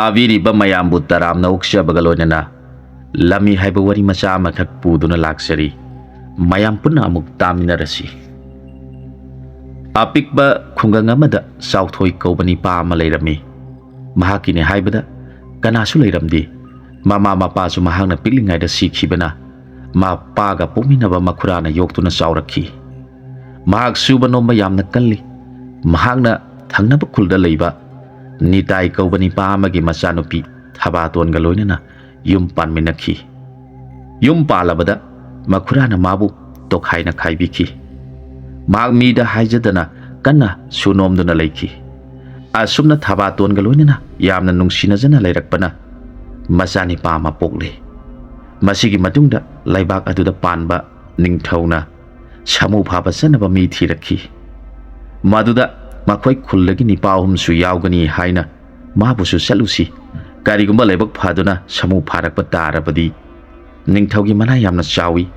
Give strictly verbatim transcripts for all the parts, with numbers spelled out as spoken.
ꯑꯕꯤꯔꯤꯕ ꯃꯌꯥꯝꯕꯨ ꯇꯔꯥꯝꯅ ꯑꯣꯛꯆꯕꯒ ꯂꯣꯏꯅꯅ ꯂꯝꯃꯤ ꯍꯥꯏꯕ ꯋꯥꯔꯤ ꯃꯆꯥ ꯑꯃꯈꯛ ꯄꯨꯗꯨꯅ ꯂꯥꯛꯆꯔꯤ꯫ ꯃꯌꯥꯝ ꯄꯨꯟꯅ ꯑꯃꯨꯛ ꯇꯥꯃꯤꯟꯅꯔꯁꯤ꯫ ꯑꯄꯤꯛꯄ ꯈꯨꯡꯒꯪ ꯑꯃꯗ ꯆꯥꯎꯊꯣꯏ ꯀꯧꯕ ꯅꯤꯄꯥ ꯑꯃ ꯂꯩꯔꯝꯃꯤ꯫ ꯃꯍꯥꯛꯀꯤꯅꯤ ꯍꯥꯏꯕꯗ ꯀꯅꯥꯁꯨ ꯂꯩꯔꯝꯗꯦ꯫ ꯃꯃꯥ ꯃꯄꯥꯁꯨ ꯃꯍꯥꯛꯅ ꯄꯤꯛꯂꯤꯉꯩꯗ ꯁꯤꯈꯤꯕꯅ ꯃꯄꯥꯒ ꯄꯣꯛꯃꯤꯟꯅꯕ ꯃꯈꯨꯔꯥꯅ ꯌꯣꯛꯇꯨꯅ ꯆꯥꯎꯔꯛꯈꯤ꯫ ꯃꯍꯥꯛ ꯁꯨꯕ ꯅꯣꯝꯕ ꯌꯥꯝꯅ ꯀꯜꯂꯤ꯫ ꯃꯍꯥꯛꯅ ꯊꯪꯅꯕ ꯈꯨꯜꯗ ꯂꯩꯕ ꯅꯤꯇꯥꯏ ꯀꯧꯕ ꯅꯤꯄꯥ ꯑꯃꯒꯤ ꯃꯆꯥꯅꯨꯄꯤ ꯊꯕꯥꯇꯣꯟꯒ ꯂꯣꯏꯅꯅ ꯌꯨꯝ ꯄꯥꯟꯃꯤꯟꯅꯈꯤ꯫ ꯌꯨꯝ ꯄꯥꯜꯂꯕꯗ ꯃꯈꯨꯔꯥꯅ ꯃꯥꯕꯨ ꯇꯣꯈꯥꯏꯅ ꯈꯥꯏꯕꯤꯈꯤ꯫ ꯃꯍꯥꯛ ꯃꯤꯗ ꯍꯥꯏꯖꯗꯅ ꯀꯟꯅ ꯁꯨꯅꯣꯝꯗꯨꯅ ꯂꯩꯈꯤ꯫ ꯑꯁꯨꯝꯅ ꯊꯕꯥꯇꯣꯟꯒ ꯂꯣꯏꯅꯅ ꯌꯥꯝꯅ ꯅꯨꯡꯁꯤꯅꯖꯅ ꯂꯩꯔꯛꯄꯅ ꯃꯆꯥꯅꯤꯄꯥ ꯑꯃ ꯄꯣꯛꯂꯦ꯫ ꯃꯁꯤꯒꯤ ꯃꯇꯨꯡꯗ ꯂꯩꯕꯥꯛ ꯑꯗꯨꯗ ꯄꯥꯟꯕ ꯅꯤꯡꯊꯧꯅ ꯁꯥꯃꯨ ꯐꯥꯕ ꯆꯠꯅꯕ ꯃꯤ ꯊꯤꯔꯛꯈꯤ꯫ ꯃꯗꯨꯗ ꯃꯈꯣꯏ ꯈꯨꯜꯗꯒꯤ ꯅꯤꯄꯥ ꯑꯍꯨꯝꯁꯨ ꯌꯥꯎꯒꯅꯤ ꯍꯥꯏꯅ ꯃꯥꯕꯨꯁꯨ ꯆꯠꯂꯨꯁꯤ, ꯀꯔꯤꯒꯨꯝꯕ ꯂꯥꯏꯕꯛ ꯐꯗꯨꯅ ꯁꯥꯃꯨ ꯐꯥꯔꯛꯄ ꯇꯥꯔꯕꯗꯤ ꯅꯤꯡꯊꯧꯒꯤ ꯃꯅꯥ ꯌꯥꯝꯅ ꯆꯥꯎꯏ,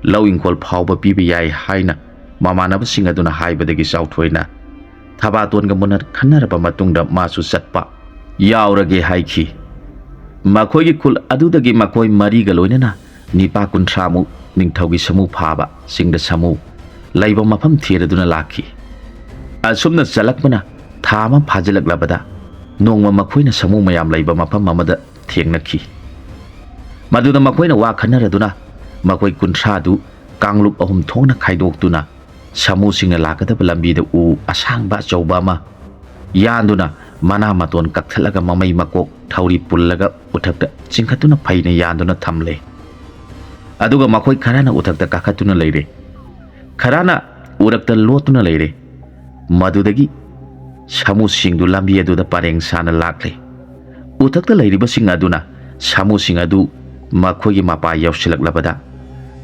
ꯂꯧ ꯏꯪꯈꯣꯜ ꯐꯥꯎꯕ ꯄꯤꯕ ꯌꯥꯏ ꯍꯥꯏꯅ ꯃꯃꯥꯟꯅꯕꯁꯤꯡ ꯑꯗꯨꯅ ꯍꯥꯏꯕꯗꯒꯤ ꯆꯥꯎꯊꯣꯏꯅ ꯊꯕꯥꯇꯣꯟꯒ ꯃꯨꯟꯅ ꯈꯟꯅꯔꯕ ꯃꯇꯨꯡꯗ ꯃꯥꯁꯨ ꯆꯠꯄ ꯌꯥꯎꯔꯒꯦ ꯍꯥꯏꯈꯤ꯫ ꯃꯈꯣꯏꯒꯤ ꯈꯨꯜ ꯑꯗꯨꯗꯒꯤ ꯃꯈꯣꯏ ꯃꯔꯤꯒ ꯂꯣꯏꯅꯅ ꯅꯤꯄꯥ ꯀꯨꯟꯊ꯭ꯔꯥꯃꯨꯛ ꯅꯤꯡꯊꯧꯒꯤ ꯁꯥꯃꯨ ꯐꯥꯕ ꯆꯤꯡꯗ ꯁꯥꯃꯨ ꯂꯩꯕ ꯃꯐꯝ ꯊꯤꯔꯗꯨꯅ ꯂꯥꯛꯈꯤ꯫ ꯑꯁꯨꯝꯅ ꯆꯠꯂꯛꯄꯅ ꯊꯥ ꯑꯃ ꯐꯥꯖꯤꯜꯂꯛꯂꯕꯗ ꯅꯣꯡꯃ ꯃꯈꯣꯏꯅ ꯁꯥꯃꯨ ꯃꯌꯥꯝ ꯂꯩꯕ ꯃꯐꯝ ꯑꯃꯗ ꯊꯦꯡꯅꯈꯤ꯫ ꯃꯗꯨꯗ ꯃꯈꯣꯏꯅ ꯋꯥ ꯈꯟꯅꯔꯗꯨꯅ ꯃꯈꯣꯏ ꯀꯨꯟꯊ꯭ꯔꯥꯗꯨ ꯀꯥꯡꯂꯨꯞ ꯑꯍꯨꯝ ꯊꯣꯛꯅ ꯈꯥꯏꯗꯣꯛꯇꯨꯅ ꯁꯥꯃꯨꯁꯤꯡꯅ ꯂꯥꯛꯀꯗꯕ ꯂꯝꯕꯤꯗ ꯎ ꯑꯁꯥꯡꯕ ꯑꯆꯧꯕ ꯑꯃ ꯌꯥꯟꯗꯨꯅ ꯃꯅꯥ ꯃꯇꯣꯟ ꯀꯛꯊꯠꯂꯒ ꯃꯃꯩ ꯃꯀꯣꯛ ꯊꯧꯔꯤ ꯄꯨꯜꯂꯒ ꯎꯊꯛꯇ ꯆꯤꯡꯈꯠꯇꯨꯅ ꯐꯩꯅ ꯌꯥꯟꯗꯨꯅ ꯊꯝꯂꯦ꯫ ꯑꯗꯨꯒ ꯃꯈꯣꯏ ꯈꯔꯅ ꯎꯊꯛꯇ ꯀꯥꯈꯠꯇꯨꯅ ꯂꯩꯔꯦ, ꯈꯔꯅ ꯎꯔꯛꯇ ꯂꯣꯠꯇꯨꯅ ꯂꯩꯔꯦ꯫ ꯃꯗꯨꯗꯒꯤ ꯁꯥꯃꯨꯁꯤꯡꯗꯨ ꯂꯝꯕꯤ ꯑꯗꯨꯗ ꯄꯔꯦꯡ ꯁꯥꯅ ꯂꯥꯛꯂꯦ꯫ ꯎꯊꯛꯇ ꯂꯩꯔꯤꯕꯁꯤꯡ ꯑꯗꯨꯅ ꯁꯥꯃꯨꯁꯤꯡ ꯑꯗꯨ ꯃꯈꯣꯏꯒꯤ ꯃꯄꯥ ꯌꯧꯁꯤꯜꯂꯛꯂꯕꯗ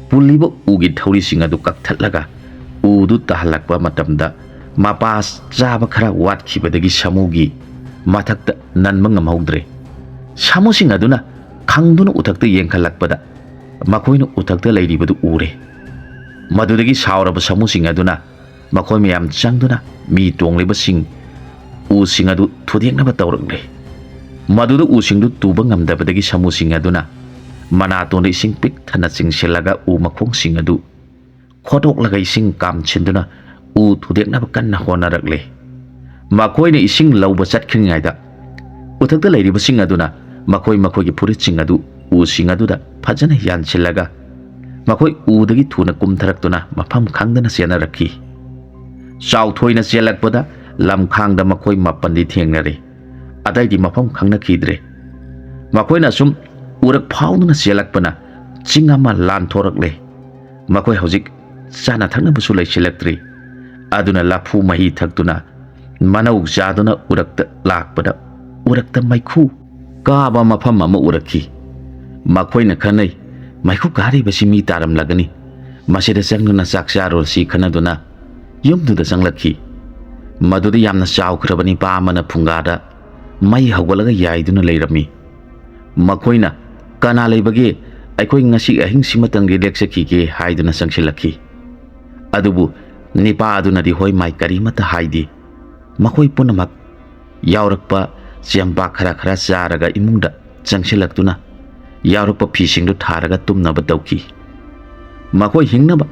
ꯄꯨꯜꯂꯤꯕ ꯎꯒꯤ ꯊꯧꯔꯤꯁꯤꯡ ꯑꯗꯨ ꯀꯛꯊꯠꯂꯒ ꯎꯗꯨ ꯇꯥꯍꯜꯂꯛꯄ ꯃꯇꯝꯗ ꯃꯄꯥ ꯆꯥꯕ ꯈꯔ ꯋꯥꯠꯈꯤꯕꯗꯒꯤ ꯁꯥꯃꯨꯒꯤ ꯃꯊꯛꯇ ꯅꯟꯕ ꯉꯝꯍꯧꯗ꯭ꯔꯦ꯫ ꯁꯥꯃꯨꯁꯤꯡ ꯑꯗꯨꯅ ꯈꯪꯗꯨꯅ ꯎꯊꯛꯇ ꯌꯦꯡꯈꯠꯂꯛꯄꯗ ꯃꯈꯣꯏꯅ ꯎꯊꯛꯇ ꯂꯩꯔꯤꯕꯗꯨ ꯎꯔꯦ꯫ ꯃꯗꯨꯗꯒꯤ ꯁꯥꯎꯔꯕ ꯁꯥꯃꯨꯁꯤꯡ ꯑꯗꯨꯅ ꯃꯈꯣꯏ ꯃꯌꯥꯝ ꯆꯪꯗꯨꯅ ꯃꯤ ꯇꯣꯡꯂꯤꯕꯁꯤꯡ ꯎꯁꯤꯡ ꯑꯗꯨ ꯊꯨꯗꯦꯛꯅꯕ ꯇꯧꯔꯛꯂꯦ꯫ ꯃꯗꯨꯗ ꯎꯁꯤꯡꯗꯨ ꯇꯨꯕ ꯉꯝꯗꯕꯗꯒꯤ ꯁꯥꯃꯨꯁꯤꯡ ꯑꯗꯨꯅ ꯃꯅꯥꯇꯣꯟꯗ ꯏꯁꯤꯡ ꯄꯤꯛ ꯊꯟꯅ ꯆꯤꯡꯁꯤꯜꯂꯒ ꯎ ꯃꯈꯣꯡꯁꯤꯡ ꯑꯗꯨ ꯈꯣꯠꯇꯣꯛꯂꯒ ꯏꯁꯤꯡ ꯀꯥꯝꯁꯤꯟꯗꯨꯅ ꯎ ꯊꯨꯗꯦꯛꯅꯕ ꯀꯟꯅ ꯍꯣꯠꯅꯔꯛꯂꯤ꯫ ꯃꯈꯣꯏꯅ ꯏꯁꯤꯡ ꯂꯧꯕ ꯆꯠꯈ꯭ꯔꯤꯉꯩꯗ ꯎꯊꯛꯇ ꯂꯩꯔꯤꯕꯁꯤꯡ ꯑꯗꯨꯅ ꯃꯈꯣꯏ ꯃꯈꯣꯏꯒꯤ ꯐꯨꯔꯤꯠꯁꯤꯡ ꯑꯗꯨ ꯎꯁꯤꯡ ꯑꯗꯨꯗ ꯐꯖꯅ ꯌꯥꯟꯁꯤꯜꯂꯒ ꯃꯈꯣꯏ ꯎꯗꯒꯤ ꯊꯨꯅ ꯀꯨꯝꯊꯔꯛꯇꯨꯅ ꯃꯐꯝ ꯈꯪꯗꯅ ꯆꯦꯟꯅꯔꯛꯈꯤ꯫ ꯆꯥꯎꯊꯣꯏꯅ ꯆꯦꯜꯂꯛꯄꯗ ꯂꯝꯈꯥꯡꯗ ꯃꯈꯣꯏ ꯃꯥꯄꯟꯗꯤ ꯊꯦꯡꯅꯔꯦ꯫ ꯑꯇꯩꯗꯤ ꯃꯐꯝ ꯈꯪꯅꯈꯤꯗ꯭ꯔꯦ꯫ ꯃꯈꯣꯏꯅ ꯑꯁꯨꯝ ꯎꯔꯛ ꯐꯥꯎꯗꯨꯅ ꯆꯦꯜꯂꯛꯄꯅ ꯆꯤꯡ ꯑꯃ ꯂꯥꯟꯊꯣꯔꯛꯂꯦ꯫ ꯃꯈꯣꯏ ꯍꯧꯖꯤꯛ ꯆꯥꯅ ꯊꯛꯅꯕꯁꯨ ꯂꯩꯁꯤꯜꯂꯛꯇ꯭ꯔꯤ꯫ ꯑꯗꯨꯅ ꯂꯐꯨ ꯃꯍꯤ ꯊꯛꯇꯨꯅ ꯃꯅꯧ ꯆꯥꯗꯨꯅ ꯎꯔꯛꯇ ꯂꯥꯛꯄꯗ ꯎꯔꯛꯇ ꯃꯩꯈꯨ ꯀꯥꯕ ꯃꯐꯝ ꯑꯃ ꯎꯔꯛꯈꯤ꯫ ꯃꯈꯣꯏꯅ ꯈꯟꯅꯩ, "ꯃꯩꯈꯨ ꯀꯥꯔꯤꯕꯁꯤ ꯃꯤ ꯇꯥꯔꯝꯂꯒꯅꯤ꯫ ꯃꯁꯤꯗ ꯆꯪꯗꯨꯅ ꯆꯥꯛ ꯆꯥꯔꯨꯔꯁꯤ" ꯈꯟꯅꯗꯨꯅ ꯌꯨꯝꯗꯨꯗ ꯆꯪꯂꯛꯈꯤ꯫ ꯃꯗꯨꯗ ꯌꯥꯝꯅ ꯆꯥꯎꯈ꯭ꯔꯕ ꯅꯤꯄꯥ ꯑꯃꯅ ꯐꯨꯡꯒꯥꯗ ꯃꯩ ꯍꯧꯒꯠꯂꯒ ꯌꯥꯏꯗꯨꯅ ꯂꯩꯔꯝꯃꯤ꯫ ꯃꯈꯣꯏꯅ, "ꯀꯅꯥ ꯂꯩꯕꯒꯦ? ꯑꯩꯈꯣꯏ ꯉꯁꯤ ꯑꯍꯤꯡꯁꯤꯃꯇꯪꯗꯤ ꯂꯦꯛꯆꯈꯤꯒꯦ" ꯍꯥꯏꯗꯨꯅ ꯆꯪꯁꯤꯜꯂꯛꯈꯤ꯫ ꯑꯗꯨꯕꯨ ꯅꯤꯄꯥ ꯑꯗꯨꯅꯗꯤ ꯍꯣꯏ ꯃꯥꯏ ꯀꯔꯤꯃꯠꯇ ꯍꯥꯏꯗꯦ꯫ ꯃꯈꯣꯏ ꯄꯨꯝꯅꯃꯛ ꯌꯥꯎꯔꯛꯄ ꯆꯦꯡꯄꯥꯛ ꯈꯔ ꯈꯔ ꯆꯥꯔꯒ ꯏꯃꯨꯡꯗ ꯆꯪꯁꯤꯜꯂꯛꯇꯨꯅ ꯌꯥꯎꯔꯛꯄ ꯐꯤꯁꯤꯡꯗꯨ ꯊꯥꯔꯒ ꯇꯨꯝꯅꯕ ꯇꯧꯈꯤ꯫ ꯃꯈꯣꯏ ꯍꯤꯡꯅꯕ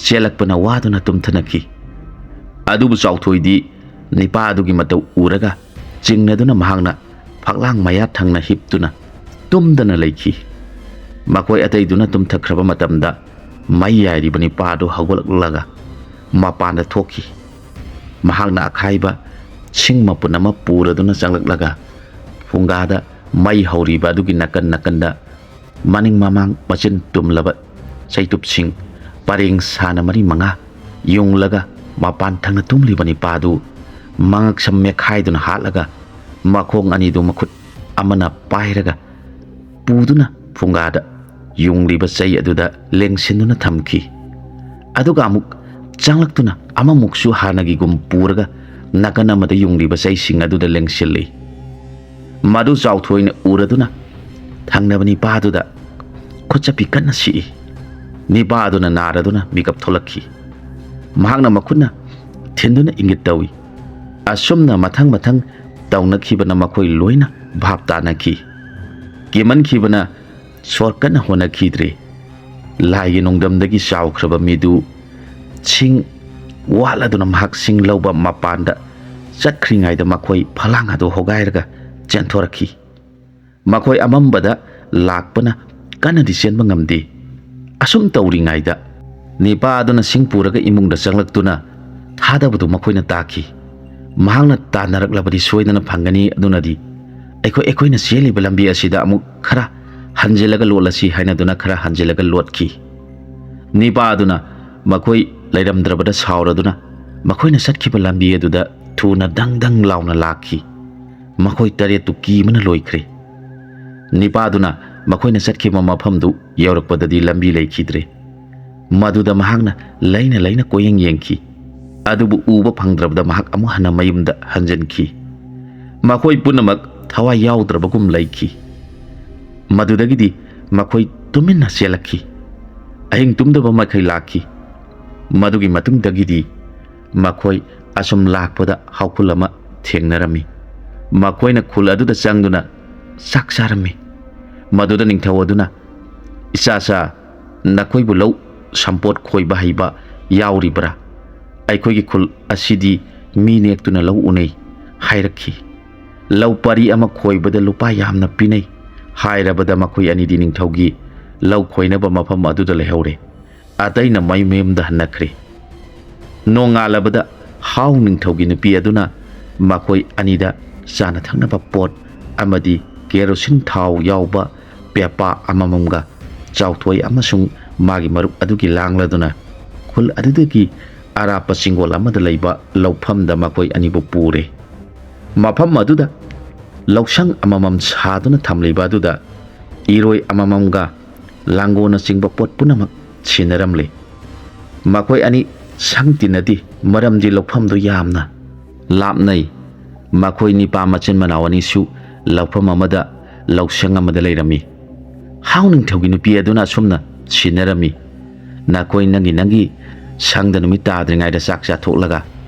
ꯆꯦꯜꯂꯛꯄꯅ ꯋꯥꯗꯨꯅ ꯇꯨꯝꯊꯅꯈꯤ꯫ ꯑꯗꯨꯕꯨ ꯆꯥꯎꯊꯣꯏꯗꯤ ꯅꯤꯄꯥ ꯑꯗꯨꯒꯤ ꯃꯇꯧ ꯎꯔꯒ ꯆꯤꯡꯅꯗꯨꯅ ꯃꯍꯥꯛꯅ ꯐꯛꯂꯥꯡ ꯃꯌꯥ ꯊꯪꯅ ꯍꯤꯞꯇꯨꯅ ꯇꯨꯝꯗꯅ ꯂꯩꯈꯤ꯫ ꯃꯈꯣꯏ ꯑꯇꯩꯗꯨꯅ ꯇꯨꯝꯊꯈ꯭ꯔꯕ ꯃꯇꯝꯗ ꯃꯩ ꯌꯥꯏꯔꯤꯕ ꯅꯤꯄꯥ ꯑꯗꯨ ꯍꯧꯒꯠꯂꯛꯂꯒ ꯃꯄꯥꯟꯗ ꯊꯣꯛꯈꯤ꯫ ꯃꯍꯥꯛꯅ ꯑꯈꯥꯏꯕ ꯁꯤꯡ ꯃꯄꯨꯟ ꯑꯃ ꯄꯨꯔꯗꯨꯅ ꯆꯪꯂꯛꯂꯒ ꯐꯨꯡꯒꯥꯗ ꯃꯩ ꯍꯧꯔꯤꯕ ꯑꯗꯨꯒꯤ ꯅꯥꯀꯟ ꯅꯥꯀꯟꯗ ꯃꯅꯤꯡ ꯃꯃꯥꯡ ꯃꯆꯤꯟ ꯇꯨꯝꯂꯕ ꯆꯩꯇꯨꯞꯁꯤꯡ ꯄꯔꯦꯡ ꯁꯥꯅ ꯃꯔꯤ ꯃꯉꯥ ꯌꯨꯡꯂꯒ ꯃꯄꯥꯟ ꯊꯪꯅ ꯇꯨꯝꯂꯤꯕ ꯅꯤꯄꯥꯗꯨ ꯃꯉꯛꯁꯝ ꯃꯦꯠꯈꯥꯏꯗꯨꯅ ꯍꯥꯠꯂꯒ ꯃꯈꯣꯡ ꯑꯅꯤꯗꯨ ꯃꯈꯨꯠ ꯑꯃꯅ ꯄꯥꯏꯔꯒ ꯄꯨꯗꯨꯅ ꯐꯨꯡꯒꯥꯗ ꯌꯨꯡꯂꯤꯕ ꯆꯩ ꯑꯗꯨꯗ ꯂꯦꯡꯁꯤꯟꯗꯨꯅ ꯊꯝꯈꯤ꯫ ꯑꯗꯨꯒ ꯑꯃꯨꯛ ꯆꯪꯂꯛꯇꯨꯅ ꯑꯃꯃꯨꯛꯁꯨ ꯍꯥꯟꯅꯒꯤꯒꯨꯝ ꯄꯨꯔꯒ ꯅꯥꯀꯟ ꯑꯃꯗ ꯌꯨꯡꯂꯤꯕ ꯆꯩꯁꯤꯡ ꯑꯗꯨꯗ ꯂꯦꯡꯁꯤꯜꯂꯤ꯫ ꯃꯗꯨ ꯆꯥꯎꯊꯣꯏꯅ ꯎꯔꯗꯨꯅ ꯊꯪꯅꯕ ꯅꯤꯄꯥꯗꯨꯗ ꯈꯨꯠꯆꯞꯄꯤ ꯀꯟꯅ ꯁꯤꯛꯏ꯫ ꯅꯤꯄꯥ ꯑꯗꯨꯅ ꯅꯥꯔꯗꯨꯅ ꯃꯤꯀꯞ ꯊꯣꯛꯂꯛꯈꯤ꯫ ꯃꯍꯥꯛꯅ ꯃꯈꯨꯠꯅ ꯊꯤꯟꯗꯨꯅ ꯏꯪꯒꯤꯠ ꯇꯧꯏ꯫ ꯑꯁꯨꯝꯅ ꯃꯊꯪ ꯃꯊꯪ ꯇꯧꯅꯈꯤꯕꯅ ꯃꯈꯣꯏ ꯂꯣꯏꯅ ꯚꯥꯞ ꯇꯥꯅꯈꯤ꯫ ꯀꯤꯃꯟꯈꯤꯕꯅ ꯁꯣꯔ ꯀꯟꯅ ꯍꯣꯟꯅꯈꯤꯗ꯭ꯔꯦ꯫ ꯂꯥꯏꯒꯤ ꯅꯣꯡꯗꯝꯗꯒꯤ ꯆꯥꯎꯈ꯭ꯔꯕ ꯃꯤꯗꯨ ꯁꯤꯡ ꯋꯥꯠꯂꯗꯨꯅ ꯃꯍꯥꯛ ꯁꯤꯡ ꯂꯧꯕ ꯃꯄꯥꯟꯗ ꯆꯠꯈ꯭ꯔꯤꯉꯩꯗ ꯃꯈꯣꯏ ꯐꯂꯥꯡ ꯑꯗꯨ ꯍꯣꯒꯥꯏꯔꯒ ꯆꯦꯟꯊꯣꯔꯛꯈꯤ꯫ ꯃꯈꯣꯏ ꯑꯃꯝꯕꯗ ꯂꯥꯛꯄꯅ ꯀꯟꯅꯗꯤ ꯆꯦꯟꯕ ꯉꯝꯗꯦ꯫ ꯑꯁꯨꯝ ꯇꯧꯔꯤꯉꯩꯗ ꯅꯤꯄꯥ ꯑꯗꯨꯅ ꯁꯤꯡ ꯄꯨꯔꯒ ꯏꯃꯨꯡꯗ ꯆꯪꯂꯛꯇꯨꯅ ꯊꯥꯗꯕꯗꯨ ꯃꯈꯣꯏꯅ ꯇꯥꯈꯤ꯫ ꯃꯍꯥꯛꯅ ꯇꯥꯟꯅꯔꯛꯂꯕꯗꯤ ꯁꯣꯏꯗꯅ ꯐꯪꯒꯅꯤ, ꯑꯗꯨꯅꯗꯤ ꯑꯩꯈꯣꯏ, ꯑꯩꯈꯣꯏꯅ ꯆꯦꯜꯂꯤꯕ ꯂꯝꯕꯤ ꯑꯁꯤꯗ ꯑꯃꯨꯛ ꯈꯔ ꯍꯟꯖꯤꯜꯂꯒ ꯂꯣꯠꯂꯁꯤ ꯍꯥꯏꯅꯗꯨꯅ ꯈꯔ ꯍꯟꯖꯤꯜꯂꯒ ꯂꯣꯠꯈꯤ꯫ ꯅꯤꯄꯥ ꯑꯗꯨꯅ ꯃꯈꯣꯏ ꯂꯩꯔꯝꯗ꯭ꯔꯕꯗ ꯁꯥꯎꯔꯗꯨꯅ ꯃꯈꯣꯏꯅ ꯆꯠꯈꯤꯕ ꯂꯝꯕꯤ ꯑꯗꯨꯗ ꯊꯨꯅ ꯗꯪ ꯗꯪ ꯂꯥꯎꯅ ꯂꯥꯛꯈꯤ꯫ ꯃꯈꯣꯏ ꯇꯔꯦꯠꯇꯨ ꯀꯤꯕꯅ ꯂꯣꯏꯈ꯭ꯔꯦ꯫ ꯅꯤꯄꯥꯗꯨꯅ ꯃꯈꯣꯏꯅ ꯆꯠꯈꯤꯕ ꯃꯐꯝꯗꯨ ꯌꯧꯔꯛꯄꯗꯗꯤ ꯂꯝꯕꯤ ꯂꯩꯈꯤꯗ꯭ꯔꯦ꯫ ꯃꯗꯨꯗ ꯃꯍꯥꯛꯅ ꯂꯩꯅ ꯂꯩꯅ ꯀꯣꯏꯌꯦꯡ ꯌꯦꯡꯈꯤ꯫ ꯑꯗꯨꯕꯨ ꯎꯕ ꯐꯪꯗ꯭ꯔꯕꯗ ꯃꯍꯥꯛ ꯑꯃꯨꯛ ꯍꯟꯅ ꯃꯌꯨꯝꯗ ꯍꯟꯖꯤꯟꯈꯤ꯫ ꯃꯈꯣꯏ ꯄꯨꯝꯅꯃꯛ ꯊꯋꯥꯏ ꯌꯥꯎꯗ꯭ꯔꯕꯒꯨꯝ ꯂꯩꯈꯤ꯫ ꯃꯗꯨꯗꯒꯤꯗꯤ ꯃꯈꯣꯏ ꯇꯨꯃꯤꯟꯅ ꯆꯦꯜꯂꯛꯈꯤ꯫ ꯑꯍꯤꯡ ꯇꯨꯝꯗꯕ ꯃꯈꯩ ꯂꯥꯛꯈꯤ꯫ ꯃꯗꯨꯒꯤ ꯃꯇꯨꯡꯗꯒꯤꯗꯤ ꯃꯈꯣꯏ ꯑꯁꯨꯝ ꯂꯥꯛꯄꯗ ꯍꯥꯎꯈꯨꯜ ꯑꯃ ꯊꯦꯡꯅꯔꯝꯃꯤ꯫ ꯃꯈꯣꯏꯅ ꯈꯨꯜ ꯑꯗꯨꯗ ꯆꯪꯗꯨꯅ ꯆꯥꯛ ꯆꯥꯔꯝꯃꯤ꯫ ꯃꯗꯨꯗ ꯅꯤꯡꯊꯧ ꯑꯗꯨꯅ, "ꯏꯆꯥꯁꯥ, ꯅꯈꯣꯏꯕꯨ ꯂꯧ ꯁꯝꯄꯣꯠ ꯈꯣꯏꯕ ꯍꯩꯕ ꯌꯥꯎꯔꯤꯕ꯭ꯔꯥ? ꯑꯩꯈꯣꯏꯒꯤ ꯈꯨꯜ ꯑꯁꯤꯗꯤ ꯃꯤ ꯅꯦꯛꯇꯨꯅ ꯂꯧ ꯎꯅꯩ" ꯍꯥꯏꯔꯛꯈꯤ꯫ "ꯂꯧ ꯄꯔꯤ ꯑꯃ ꯈꯣꯏꯕꯗ ꯂꯨꯄꯥ ꯌꯥꯝꯅ ꯄꯤꯅꯩ" ꯍꯥꯏꯔꯕꯗ ꯃꯈꯣꯏ ꯑꯅꯤꯗꯤ ꯅꯤꯡꯊꯧꯒꯤ ꯂꯧ ꯈꯣꯏꯅꯕ ꯃꯐꯝ ꯑꯗꯨꯗ ꯂꯩꯍꯧꯔꯦ꯫ ꯑꯇꯩꯅ ꯃꯌꯨꯝ ꯃꯌꯨꯝꯗ ꯍꯟꯅꯈ꯭ꯔꯦ꯫ ꯅꯣꯡꯉꯥꯜꯂꯕꯗ ꯍꯥꯎ ꯅꯤꯡꯊꯧꯒꯤ ꯅꯨꯄꯤ ꯑꯗꯨꯅ ꯃꯈꯣꯏ ꯑꯅꯤꯗ ꯆꯥꯅ ꯊꯛꯅꯕ ꯄꯣꯠ ꯑꯃꯗꯤ ꯀꯦꯔꯣꯁꯤꯟ ꯊꯥꯎ ꯌꯥꯎꯕ ꯄꯦꯄꯥ ꯑꯃꯃꯝꯒ ꯆꯥꯎꯊꯣꯏ ꯑꯃꯁꯨꯡ ꯃꯥꯒꯤ ꯃꯔꯨꯞ ꯑꯗꯨꯒꯤ ꯂꯥꯡꯂꯗꯨꯅ ꯈꯨꯜ ꯑꯗꯨꯗꯒꯤ ꯑꯔꯥꯞꯄ ꯆꯤꯡꯒꯣꯜ ꯑꯃꯗ ꯂꯩꯕ ꯂꯧꯐꯝꯗ ꯃꯈꯣꯏ ꯑꯅꯤꯕꯨ ꯄꯨꯔꯦ꯫ ꯃꯐꯝ ꯑꯗꯨꯗ ꯂꯧꯁꯪ ꯑꯃꯃꯝ ꯁꯥꯗꯨꯅ ꯊꯝꯂꯤꯕ ꯑꯗꯨꯗ ꯏꯔꯣꯏ ꯑꯃꯃꯝꯒ ꯂꯥꯡꯒꯣꯜꯅꯆꯤꯡꯕ ꯄꯣꯠ ꯄꯨꯝꯅꯃꯛ ꯁꯤꯟꯅꯔꯝꯂꯦ꯫ ꯃꯈꯣꯏ ꯑꯅꯤ ꯁꯪ ꯇꯤꯟꯅꯗꯦ, ꯃꯔꯝꯗꯤ ꯂꯧꯐꯝꯗꯨ ꯌꯥꯝꯅ ꯂꯥꯞꯅꯩ꯫ ꯃꯈꯣꯏ ꯅꯤꯄꯥ ꯃꯆꯤꯟ ꯃꯅꯥꯎ ꯑꯅꯤꯁꯨ ꯂꯧꯐꯝ ꯑꯃꯗ ꯂꯧꯁꯪ ꯑꯃꯗ ꯂꯩꯔꯝꯃꯤ꯫ ꯍꯥꯎ ꯅꯤꯡꯊꯧꯒꯤ ꯅꯨꯄꯤ ꯑꯗꯨꯅ ꯑꯁꯨꯝꯅ ꯁꯤꯟꯅꯔꯝꯃꯤ, "ꯅꯈꯣꯏ ꯅꯪꯒꯤ ꯅꯪꯒꯤ ꯁꯪꯗ ꯅꯨꯃꯤꯠ ꯇꯥꯗ꯭ꯔꯤꯉꯩꯗ ꯆꯥꯛ ꯆꯥꯊꯣꯛꯂꯒ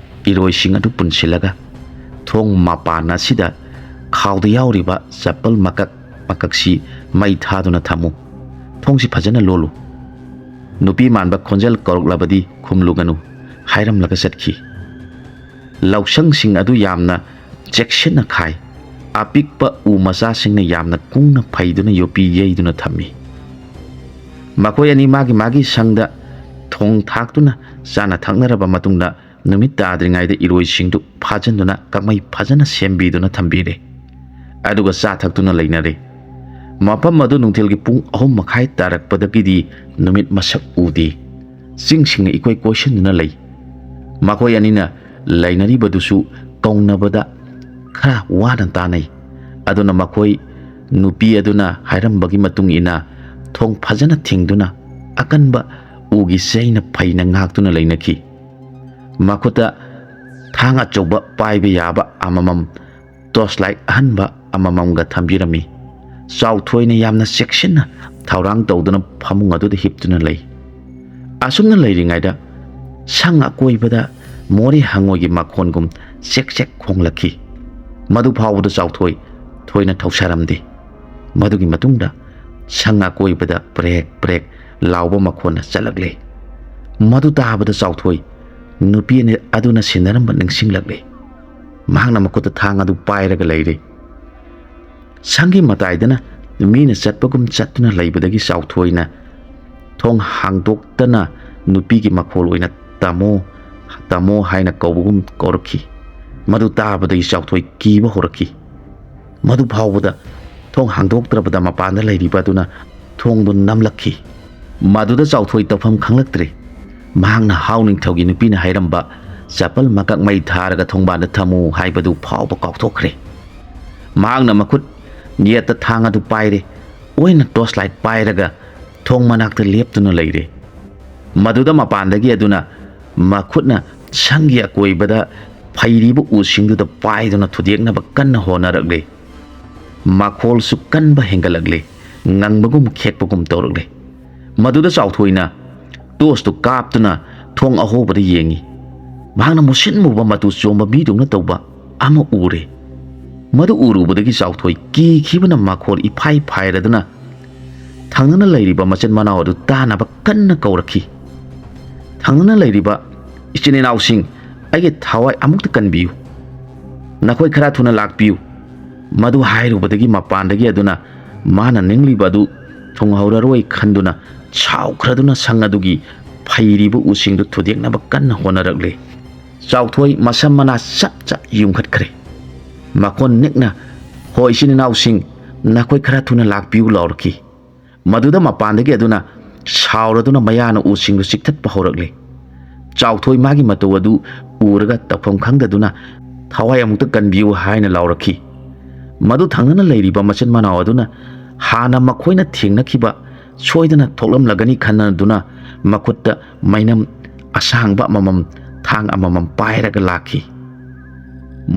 ꯏꯔꯣꯏꯁꯤꯡ ꯑꯗꯨ ꯄꯨꯟꯁꯤꯜꯂꯒ ꯊꯣꯡ ꯃꯄꯥꯟ ꯑꯁꯤꯗ ꯈꯥꯎꯗ ꯌꯥꯎꯔꯤꯕ ꯆꯄꯜ ꯃꯀꯛ ꯃꯀꯛꯁꯤ ꯃꯩ ꯊꯥꯗꯨꯅ ꯊꯝꯃꯨ꯫ ꯊꯣꯡꯁꯤ ꯐꯖꯅ ꯂꯣꯜꯂꯨ꯫ ꯅꯨꯄꯤ ꯃꯥꯟꯕ ꯈꯣꯟꯖꯦꯜ ꯀꯧꯔꯛꯂꯕꯗꯤ ꯈꯨꯝꯂꯨꯒꯅꯨ" ꯍꯥꯏꯔꯝꯂꯒ ꯆꯠꯈꯤ꯫ ꯂꯧꯁꯪꯁꯤꯡ ꯑꯗꯨ ꯌꯥꯝꯅ ꯆꯦꯛꯁꯤꯟꯅ ꯈꯥꯏ꯫ ꯑꯄꯤꯛꯄ ꯎ ꯃꯆꯥꯁꯤꯡꯅ ꯌꯥꯝꯅ ꯀꯨꯡꯅ ꯐꯩꯗꯨꯅ ꯌꯣꯄꯤ ꯌꯩꯗꯨꯅ ꯊꯝꯃꯤ꯫ ꯃꯈꯣꯏ ꯑꯅꯤ ꯃꯥꯒꯤ ꯃꯥꯒꯤ ꯁꯪꯗ ꯊꯣꯡ ꯊꯥꯛꯇꯨꯅ ꯆꯥꯅ ꯊꯛꯅꯔꯕ ꯃꯇꯨꯡꯗ, ꯅꯨꯃꯤꯠ ꯇꯥꯗ꯭ꯔꯤꯉꯩꯗ ꯏꯔꯣꯏꯁꯤꯡꯗꯨ ꯐꯥꯖꯤꯟꯗꯨꯅ ꯀꯛꯃꯩ ꯐꯖꯅ ꯁꯦꯝꯕꯤꯗꯨꯅ ꯊꯝꯕꯤꯔꯦ꯫ ꯑꯗꯨꯒ ꯆꯥ ꯊꯛꯇꯨꯅ ꯂꯩꯅꯔꯦ꯫ ꯃꯐꯝ ꯑꯗꯨ ꯅꯨꯡꯊꯤꯜꯒꯤ ꯄꯨꯡ ꯑꯍꯨꯝ ꯃꯈꯥꯏ ꯇꯥꯔꯛꯄꯗꯒꯤꯗꯤ ꯅꯨꯃꯤꯠ ꯃꯁꯛ ꯎꯗꯦ꯫ ꯆꯤꯡꯁꯤꯡꯅ ꯏꯀꯣꯏ ꯀꯣꯏꯁꯤꯟꯗꯨꯅ ꯂꯩ꯫ ꯃꯈꯣꯏ ꯑꯅꯤꯅ ꯂꯩꯅꯔꯤꯕꯗꯨꯁꯨ ꯀꯧꯅꯕꯗ ꯈꯔ ꯋꯥꯅ ꯇꯥꯅꯩ꯫ ꯑꯗꯨꯅ ꯃꯈꯣꯏ ꯅꯨꯄꯤ ꯑꯗꯨꯅ ꯍꯥꯏꯔꯝꯕꯒꯤ ꯃꯇꯨꯡ ꯏꯟꯅ ꯊꯣꯡ ꯐꯖꯅ ꯊꯤꯡꯗꯨꯅ ꯑꯀꯟꯕ ꯎꯒꯤ ꯆꯩꯅ ꯐꯩꯅ ꯉꯥꯛꯇꯨꯅ ꯂꯩꯅꯈꯤ꯫ ꯃꯈꯨꯠꯇ ꯊꯥꯡ ꯑꯆꯧꯕ ꯄꯥꯏꯕ ꯌꯥꯕ ꯑꯃꯃꯝ, ꯇꯣꯔꯆ ꯂꯥꯏꯠ ꯑꯍꯟꯕ ꯑꯃꯃꯝꯒ ꯊꯝꯕꯤꯔꯝꯃꯤ꯫ ꯆꯥꯎꯊꯣꯏꯅ ꯌꯥꯝꯅ ꯆꯦꯛꯁꯤꯟꯅ ꯊꯧꯔꯥꯡ ꯇꯧꯗꯨꯅ ꯐꯃꯨꯡ ꯑꯗꯨꯗ ꯍꯤꯞꯇꯨꯅ ꯂꯩ꯫ ꯑꯁꯨꯝꯅ ꯂꯩꯔꯤꯉꯩꯗ ꯁꯪ ꯑꯀꯣꯏꯕꯗ ꯃꯣꯔꯦ ꯍꯪꯉꯣꯏꯒꯤ ꯃꯈꯣꯟꯒꯨꯝ ꯆꯦꯛ ꯆꯦꯛ ꯈꯣꯡꯂꯛꯈꯤ꯫ ꯃꯗꯨ ꯐꯥꯎꯕꯗ ꯆꯥꯎꯊꯣꯏ ꯊꯣꯏꯅ ꯊꯧꯁꯥꯔꯝꯗꯦ꯫ ꯃꯗꯨꯒꯤ ꯃꯇꯨꯡꯗ ꯁꯪ ꯑꯀꯣꯏꯕꯗ ꯄ꯭ꯔꯦꯛ ꯄ꯭ꯔꯦꯛ ꯂꯥꯎꯕ ꯃꯈꯣꯟꯅ ꯆꯠꯂꯛꯂꯦ꯫ ꯃꯗꯨ ꯇꯥꯕꯗ ꯆꯥꯎꯊꯣꯏ ꯅꯨꯄꯤ ꯑꯅꯤ ꯑꯗꯨꯅ ꯁꯤꯟꯅꯔꯝꯕ ꯅꯤꯡꯁꯤꯡꯂꯛꯂꯦ꯫ ꯃꯍꯥꯛꯅ ꯃꯈꯨꯠꯇ ꯊꯥꯡ ꯑꯗꯨ ꯄꯥꯏꯔꯒ ꯂꯩꯔꯦ꯫ ꯁꯪꯒꯤ ꯃꯇꯥꯏꯗꯅ ꯃꯤꯅ ꯆꯠꯄꯒꯨꯝ ꯆꯠꯇꯨꯅ ꯂꯩꯕꯗꯒꯤ ꯆꯥꯎꯊꯣꯏꯅ ꯊꯣꯡ ꯍꯥꯡꯗꯣꯛꯇꯅ ꯅꯨꯄꯤꯒꯤ ꯃꯈꯣꯜ ꯑꯣꯏꯅ "ꯇꯥꯃꯣ, ꯇꯥꯃꯣ" ꯍꯥꯏꯅ ꯀꯧꯕꯒꯨꯝ ꯀꯧꯔꯛꯈꯤ꯫ ꯃꯗꯨ ꯇꯥꯕꯗꯒꯤ ꯆꯥꯎꯊꯣꯏ ꯀꯤꯕ ꯍꯧꯔꯛꯈꯤ꯫ ꯃꯗꯨ ꯐꯥꯎꯕꯗ ꯊꯣꯡ ꯍꯥꯡꯗꯣꯛꯇ꯭ꯔꯕꯗ ꯃꯄꯥꯟꯗ ꯂꯩꯔꯤꯕ ꯑꯗꯨꯅ ꯊꯣꯡꯗꯨ ꯅꯝꯂꯛꯈꯤ꯫ ꯃꯗꯨꯗ ꯆꯥꯎꯊꯣꯏ ꯇꯧꯐꯝ ꯈꯪꯂꯛꯇ꯭ꯔꯦ꯫ ꯃꯍꯥꯛꯅ ꯍꯥꯎ ꯅꯤꯡꯊꯧꯒꯤ ꯅꯨꯄꯤꯅ ꯍꯥꯏꯔꯝꯕ "ꯆꯄꯜ ꯃꯀꯛ ꯃꯩ ꯊꯥꯔꯒ ꯊꯣꯡꯕꯥꯟꯗ ꯊꯝꯃꯨ" ꯍꯥꯏꯕꯗꯨ ꯐꯥꯎꯕ ꯀꯥꯎꯊꯣꯛꯈ꯭ꯔꯦ꯫ ꯃꯍꯥꯛꯅ ꯃꯈꯨꯠ ꯌꯦꯠꯇ ꯊꯥꯡ ꯑꯗꯨ ꯄꯥꯏꯔꯦ꯫ ꯑꯣꯏꯅ ꯇꯣꯔꯆ ꯂꯥꯏꯠ ꯄꯥꯏꯔꯒ ꯊꯣꯡ ꯃꯅꯥꯛꯇ ꯂꯦꯞꯇꯨꯅ ꯂꯩꯔꯦ꯫ ꯃꯗꯨꯗ ꯃꯄꯥꯟꯗꯒꯤ ꯑꯗꯨꯅ ꯃꯈꯨꯠꯅ ꯁꯪꯒꯤ ꯑꯀꯣꯏꯕꯗ ꯐꯩꯔꯤꯕ ꯎꯁꯤꯡꯗꯨꯗ ꯄꯥꯏꯗꯨꯅ ꯊꯨꯗꯦꯛꯅꯕ ꯀꯟꯅ ꯍꯣꯠꯅꯔꯛꯂꯦ꯫ ꯃꯈꯣꯜꯁꯨ ꯀꯟꯕ ꯍꯦꯟꯒꯠꯂꯛꯂꯦ꯫ ꯉꯪꯕꯒꯨꯝ ꯈꯦꯛꯄꯒꯨꯝ ꯇꯧꯔꯛꯂꯦ꯫ ꯃꯗꯨꯗ ꯆꯥꯎꯊꯣꯏꯅ ꯇꯣꯔꯆꯇꯨ ꯀꯥꯞꯇꯨꯅ ꯊꯣꯡ ꯑꯍꯣꯕꯗ ꯌꯦꯡꯉꯤ꯫ ꯃꯍꯥꯛꯅ ꯃꯨꯁꯤꯟ ꯃꯨꯕ ꯃꯇꯨ ꯆꯣꯝꯕ ꯃꯤꯗꯧꯅ ꯇꯧꯕ ꯑꯃ ꯎꯔꯦ꯫ ꯃꯗꯨ ꯎꯔꯨꯕꯗꯒꯤ ꯆꯥꯎꯊꯣꯏ ꯀꯤꯈꯤꯕꯅ ꯃꯈꯣꯜ ꯏꯐꯥꯏ ꯐꯥꯏꯔꯗꯨꯅ ꯊꯪꯅꯅ ꯂꯩꯔꯤꯕ ꯃꯆꯤꯟ ꯃꯅꯥꯎ ꯑꯗꯨ ꯇꯥꯅꯕ ꯀꯟꯅ ꯀꯧꯔꯛꯈꯤ꯫ ꯊꯪꯅꯅ ꯂꯩꯔꯤꯕ ꯏꯆꯤꯟ ꯏꯅꯥꯎꯁꯤꯡ, ꯑꯩꯒꯤ ꯊꯋꯥꯏ ꯑꯃꯨꯛꯇ ꯀꯟꯕꯤꯌꯨ꯫ ꯅꯈꯣꯏ ꯈꯔ ꯊꯨꯅ ꯂꯥꯛꯄꯤꯌꯨ꯫ ꯃꯗꯨ ꯍꯥꯏꯔꯨꯕꯗꯒꯤ ꯃꯄꯥꯟꯗꯒꯤ ꯑꯗꯨꯅ ꯃꯥꯅ ꯅꯤꯡꯂꯤꯕ ꯑꯗꯨ ꯊꯨꯡꯍꯧꯔꯔꯣꯏ ꯈꯟꯗꯨꯅ ꯁꯥꯎꯈ꯭ꯔꯗꯨꯅ ꯁꯪ ꯑꯗꯨꯒꯤ ꯐꯩꯔꯤꯕ ꯎꯁꯤꯡꯗꯨ ꯊꯨꯗꯦꯛꯅꯕ ꯀꯟꯅ ꯍꯣꯠꯅꯔꯛꯂꯦ꯫ ꯆꯥꯎꯊꯣꯏ ꯃꯁꯝ ꯃꯅꯥ ꯆꯞ ꯆꯞ ꯌꯨꯝꯈꯠꯈ꯭ꯔꯦ꯫ ꯃꯈꯣꯟ ꯅꯤꯛꯅ, "ꯍꯣ ꯏꯆꯤꯟ ꯏꯅꯥꯎꯁꯤꯡ, ꯅꯈꯣꯏ ꯈꯔ ꯊꯨꯅ ꯂꯥꯛꯄꯤꯌꯨ" ꯂꯥꯎꯔꯛꯈꯤ꯫ ꯃꯗꯨꯗ ꯃꯄꯥꯟꯗꯒꯤ ꯑꯗꯨꯅ ꯁꯥꯎꯔꯗꯨꯅ ꯃꯌꯥꯅ ꯎꯁꯤꯡꯗꯨ ꯆꯤꯛꯊꯠꯄ ꯍꯧꯔꯛꯂꯦ꯫ ꯆꯥꯎꯊꯣꯏ ꯃꯥꯒꯤ ꯃꯇꯧ ꯑꯗꯨ ꯎꯔꯒ ꯇꯧꯐꯝ ꯈꯪꯗꯗꯨꯅ, "ꯊꯋꯥꯏ ꯑꯃꯨꯛꯇ ꯀꯟꯕꯤꯌꯨ" ꯍꯥꯏꯅ ꯂꯥꯎꯔꯛꯈꯤ꯫ ꯃꯗꯨ ꯊꯪꯅꯅ ꯂꯩꯔꯤꯕ ꯃꯆꯤꯟ ꯃꯅꯥꯎ ꯑꯗꯨꯅ ꯍꯥꯟꯅ ꯃꯈꯣꯏꯅ ꯊꯦꯡꯅꯈꯤꯕ ꯁꯣꯏꯗꯅ ꯊꯣꯛꯂꯝꯂꯒꯅꯤ ꯈꯟꯅꯗꯨꯅ ꯃꯈꯨꯠꯇ ꯃꯩꯅꯝ ꯑꯁꯥꯡꯕ ꯑꯃꯃꯝ, ꯊꯥꯡ ꯑꯃꯃꯝ ꯄꯥꯏꯔꯒ ꯂꯥꯛꯈꯤ꯫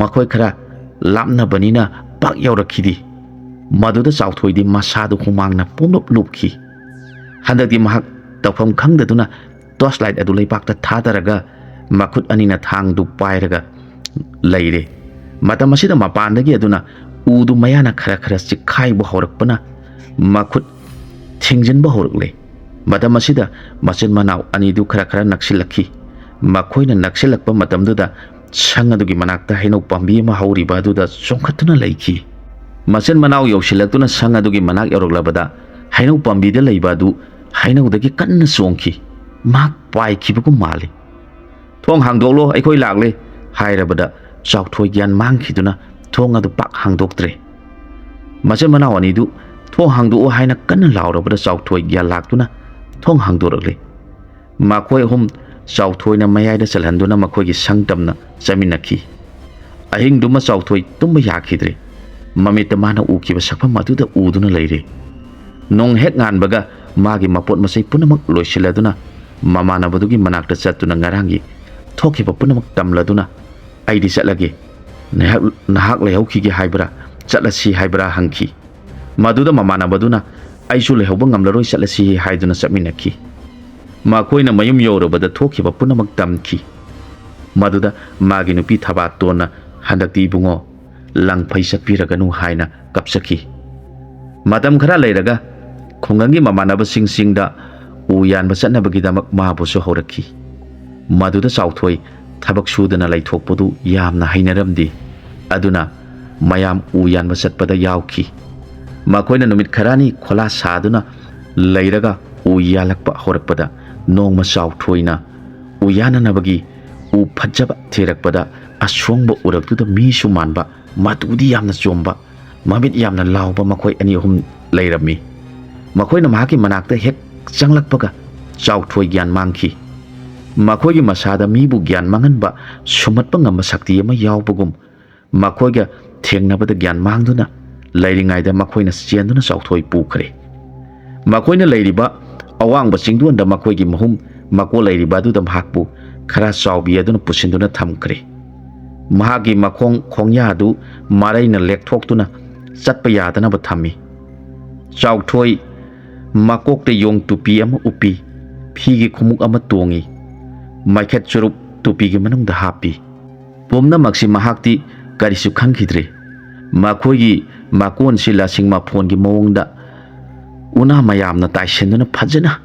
ꯃꯈꯣꯏ ꯈꯔ ꯂꯥꯞꯅꯕꯅꯤꯅ ꯄꯥꯛ ꯌꯧꯔꯛꯈꯤꯗꯦ꯫ ꯃꯗꯨꯗ ꯆꯥꯎꯊꯣꯏꯗꯤ ꯃꯁꯥꯗꯨ ꯍꯨꯃꯥꯡꯅ ꯄꯨꯝꯂꯨꯞ ꯂꯨꯞꯈꯤ꯫ ꯍꯟꯗꯛꯇꯤ ꯃꯍꯥꯛ ꯇꯧꯐꯝ ꯈꯪꯗꯗꯨꯅ torch light ꯑꯗꯨ ꯂꯩꯕꯥꯛꯇ ꯊꯥꯗꯔꯒ ꯃꯈꯨꯠ ꯑꯅꯤꯅ ꯊꯥꯡꯗꯨ ꯄꯥꯏꯔꯒ ꯂꯩꯔꯦ꯫ ꯃꯇꯝ ꯑꯁꯤꯗ ꯃꯄꯥꯟꯗꯒꯤ ꯑꯗꯨꯅ ꯎꯗꯨ ꯃꯌꯥꯅ ꯈꯔ ꯈꯔ ꯆꯤꯛꯈꯥꯏꯕ ꯍꯧꯔꯛꯄꯅ ꯃꯈꯨꯠ ꯊꯤꯡꯖꯤꯟꯕ ꯍꯧꯔꯛꯂꯦ꯫ ꯃꯇꯝ ꯑꯁꯤꯗ ꯃꯆꯤꯟ ꯃꯅꯥꯎ ꯑꯅꯤꯗꯨ ꯈꯔ ꯈꯔ ꯅꯛꯁꯤꯜꯂꯛꯈꯤ꯫ ꯃꯈꯣꯏꯅ ꯅꯛꯁꯤꯜꯂꯛꯄ ꯃꯇꯝꯗꯨꯗ ꯁꯪ ꯑꯗꯨꯒꯤ ꯃꯅꯥꯛꯇ ꯍꯩꯅꯧ ꯄꯥꯝꯕꯤ ꯑꯃ ꯍꯧꯔꯤꯕ ꯑꯗꯨꯗ ꯆꯣꯡꯈꯠꯇꯨꯅ ꯂꯩꯈꯤ꯫ ꯃꯆꯤꯟ ꯃꯅꯥꯎ ꯌꯧꯁꯤꯜꯂꯛꯇꯨꯅ ꯁꯪ ꯑꯗꯨꯒꯤ ꯃꯅꯥꯛ ꯌꯧꯔꯛꯂꯕꯗ ꯍꯩꯅꯧ ꯄꯥꯝꯕꯤꯗ ꯂꯩꯕ ꯑꯗꯨ ꯍꯩꯅꯧꯗꯒꯤ ꯀꯟꯅ ꯆꯣꯡꯈꯤ꯫ ꯃꯍꯥꯛ ꯄꯥꯏꯈꯤꯕꯒꯨꯝ ꯃꯥꯜꯂꯤ꯫ "ꯊꯣꯡ ꯍꯥꯡꯗꯣꯛꯂꯣ, ꯑꯩꯈꯣꯏ ꯂꯥꯛꯂꯦ" ꯍꯥꯏꯔꯕꯗ ꯆꯥꯎꯊꯣꯏ ꯒ꯭ꯌꯥꯟ ꯃꯥꯡꯈꯤꯗꯨꯅ ꯊꯣꯡ ꯑꯗꯨ ꯄꯥꯛ ꯍꯥꯡꯗꯣꯛꯇ꯭ꯔꯦ꯫ ꯃꯆꯤꯟ ꯃꯅꯥꯎ ꯑꯅꯤꯗꯨ "ꯊꯣꯡ ꯍꯥꯡꯗꯣꯛꯑꯣ" ꯍꯥꯏꯅ ꯀꯟꯅ ꯂꯥꯎꯔꯕꯗ ꯆꯥꯎꯊꯣꯏ ꯒ꯭ꯌꯥꯟ ꯂꯥꯛꯇꯨꯅ ꯊꯣꯡ ꯍꯥꯡꯗꯣꯔꯛꯂꯦ꯫ ꯃꯈꯣꯏ ꯑꯍꯨꯝ ꯆꯥꯎꯊꯣꯏꯅ ꯃꯌꯥꯏꯗ ꯆꯜꯍꯟꯗꯨꯅ ꯃꯈꯣꯏꯒꯤ ꯁꯪ ꯇꯝꯅ ꯆꯠꯃꯤꯟꯅꯈꯤ꯫ ꯑꯍꯤꯡꯗꯨꯃ ꯆꯥꯎꯊꯣꯏ ꯇꯨꯝꯕ ꯌꯥꯈꯤꯗ꯭ꯔꯦ꯫ ꯃꯃꯤꯠꯇ ꯃꯥꯅ ꯎꯈꯤꯕ ꯁꯛꯐꯝ ꯑꯗꯨꯗ ꯎꯗꯨꯅ ꯂꯩꯔꯦ꯫ ꯅꯣꯡ ꯍꯦꯛ ꯉꯥꯟꯕꯒ ꯃꯥꯒꯤ ꯃꯄꯣꯠ ꯃꯆꯩ ꯄꯨꯝꯅꯃꯛ ꯂꯣꯏꯁꯤꯜꯂꯗꯨꯅ ꯃꯃꯥꯟꯅꯕꯗꯨꯒꯤ ꯃꯅꯥꯛꯇ ꯆꯠꯇꯨꯅ ꯉꯔꯥꯡꯒꯤ ꯊꯣꯛꯈꯤꯕ ꯄꯨꯝꯅꯃꯛ ꯇꯝꯂꯗꯨꯅ, "ꯑꯩꯗꯤ ꯆꯠꯂꯒꯦ, ꯅꯍꯥꯛ, ꯅꯍꯥꯛ ꯂꯩꯍꯧꯈꯤꯒꯦ ꯍꯥꯏꯕ꯭ꯔꯥ, ꯆꯠꯂꯁꯤ ꯍꯥꯏꯕ꯭ꯔꯥ?" ꯍꯪꯈꯤ꯫ ꯃꯗꯨꯗ ꯃꯃꯥꯟꯅꯕꯗꯨꯅ, "ꯑꯩꯁꯨ ꯂꯩꯍꯧꯕ ꯉꯝꯂꯔꯣꯏ, ꯆꯠꯂꯁꯤ" ꯍꯥꯏꯗꯨꯅ ꯆꯠꯃꯤꯟꯅꯈꯤ꯫ ꯃꯈꯣꯏꯅ ꯃꯌꯨꯝ ꯌꯧꯔꯕꯗ ꯊꯣꯛꯈꯤꯕ ꯄꯨꯝꯅꯃꯛ ꯇꯝꯈꯤ꯫ ꯃꯗꯨꯗ ꯃꯥꯒꯤ ꯅꯨꯄꯤ ꯊꯕꯥꯇꯣꯟꯅ, "ꯍꯟꯗꯛꯇꯤ ꯏꯕꯨꯡꯉꯣ, ꯂꯪꯐꯩ ꯆꯠꯄꯤꯔꯒꯅꯨ ꯍꯥꯏꯅ ꯀꯞꯆꯈꯤ꯫ ꯃꯇꯝ ꯈꯔ ꯂꯩꯔꯒ ꯈꯨꯡꯒꯪꯒꯤ ꯃꯃꯥꯟꯅꯕꯁꯤꯡ ꯆꯤꯡꯗ ꯎ ꯌꯥꯟꯕ ꯆꯠꯅꯕꯒꯤꯗꯃꯛ ꯃꯥꯕꯨꯁꯨ ꯍꯧꯔꯛꯈꯤ꯫ ꯃꯗꯨꯗ ꯆꯥꯎꯊꯣꯏ ꯊꯕꯛ ꯁꯨꯗꯅ ꯂꯩꯊꯣꯛꯄꯗꯨ ꯌꯥꯝꯅ ꯍꯩꯅꯔꯝꯗꯦ꯫ ꯑꯗꯨꯅ ꯃꯌꯥꯝ ꯎ ꯌꯥꯟꯕ ꯆꯠꯄꯗ ꯌꯥꯎꯈꯤ꯫ ꯃꯈꯣꯏꯅ ꯅꯨꯃꯤꯠ ꯈꯔꯅꯤ ꯈꯣꯂꯥ ꯁꯥꯗꯨꯅ ꯂꯩꯔꯒ ꯎ ꯌꯥꯜꯂꯛꯄ ꯍꯧꯔꯛꯄꯗ, ꯅꯣꯡꯃ ꯆꯥꯎꯊꯣꯏꯅ ꯎ ꯌꯥꯟꯅꯅꯕꯒꯤ ꯎ ꯐꯖꯕ ꯊꯤꯔꯛꯄꯗ, ꯑꯁꯣꯡꯕ ꯎꯔꯛꯇꯨꯗ ꯃꯤꯁꯨ ꯃꯥꯟꯕ, ꯃꯇꯨꯗꯤ ꯌꯥꯝꯅ ꯆꯣꯝꯕ, ꯃꯃꯤꯠ ꯌꯥꯝꯅ ꯂꯥꯎꯕ ꯃꯈꯣꯏ ꯑꯅꯤ ꯑꯍꯨꯝ ꯂꯩꯔꯝꯃꯤ꯫ ꯃꯈꯣꯏꯅ ꯃꯍꯥꯛꯀꯤ ꯃꯅꯥꯛꯇ ꯍꯦꯛ ꯆꯪꯂꯛꯄꯒ ꯆꯥꯎꯊꯣꯏ ꯒ꯭ꯌꯥꯟ ꯃꯥꯡꯈꯤ꯫ ꯃꯈꯣꯏꯒꯤ ꯃꯁꯥꯗ ꯃꯤꯕꯨ ꯒ꯭ꯌꯥꯟ ꯃꯥꯡꯍꯟꯕ, ꯁꯨꯝꯍꯠꯄ ꯉꯝꯕ ꯁꯛꯇꯤ ꯑꯃ ꯌꯥꯎꯕꯒꯨꯝ, ꯃꯈꯣꯏꯒ ꯊꯦꯡꯅꯕꯗ ꯒ꯭ꯌꯥꯟ ꯃꯥꯡꯗꯨꯅ ꯂꯩꯔꯤꯉꯩꯗ ꯃꯈꯣꯏꯅ ꯆꯦꯟꯗꯨꯅ ꯆꯥꯎꯊꯣꯏ ꯄꯨꯈ꯭ꯔꯦ꯫ ꯃꯈꯣꯏꯅ ꯂꯩꯔꯤꯕ ꯑꯋꯥꯡꯕ ꯆꯤꯡꯗꯣꯟꯗ ꯃꯈꯣꯏꯒꯤ ꯃꯍꯨꯝ ꯃꯀꯣꯜ ꯂꯩꯔꯤꯕ ꯑꯗꯨꯗ ꯃꯍꯥꯛꯄꯨ ꯈꯔ ꯆꯥꯎꯕꯤ ꯑꯗꯨꯅ ꯄꯨꯁꯤꯟꯗꯨꯅ ꯊꯝꯈ꯭ꯔꯦ꯫ ꯃꯍꯥꯛꯀꯤ ꯃꯈꯣꯡ ꯈꯣꯡꯌꯥ ꯑꯗꯨ ꯃꯔꯩꯅ ꯂꯦꯛꯊꯣꯛꯇꯨꯅ ꯆꯠꯄ ꯌꯥꯗꯅꯕ ꯊꯝꯃꯤ꯫ ꯆꯥꯎꯊꯣꯏ ꯃꯀꯣꯛꯇ ꯌꯣꯡ ꯇꯨꯄꯤ ꯑꯃ ꯎꯞꯄꯤ, ꯐꯤꯒꯤ ꯈꯣꯡꯎꯞ ꯑꯃ ꯇꯣꯡꯏ, ꯃꯩꯈꯦꯠ ꯆꯨꯔꯨꯞ ꯇꯨꯄꯤꯒꯤ ꯃꯅꯨꯡꯗ ꯍꯥꯞꯄꯤ꯫ ꯄꯨꯝꯅꯃꯛꯁꯤ ꯃꯍꯥꯛꯇꯤ ꯀꯔꯤꯁꯨ ꯈꯪꯈꯤꯗ꯭ꯔꯦ꯫ ꯃꯈꯣꯏꯒꯤ ꯃꯀꯣꯟꯁꯤ ꯂꯁꯤꯡ ꯃꯐꯣꯟꯒꯤ ꯃꯑꯣꯡꯗ ꯎꯅꯥ ꯃꯌꯥꯝꯅ ꯇꯥꯏꯁꯤꯟꯗꯨꯅ ꯐꯖꯅ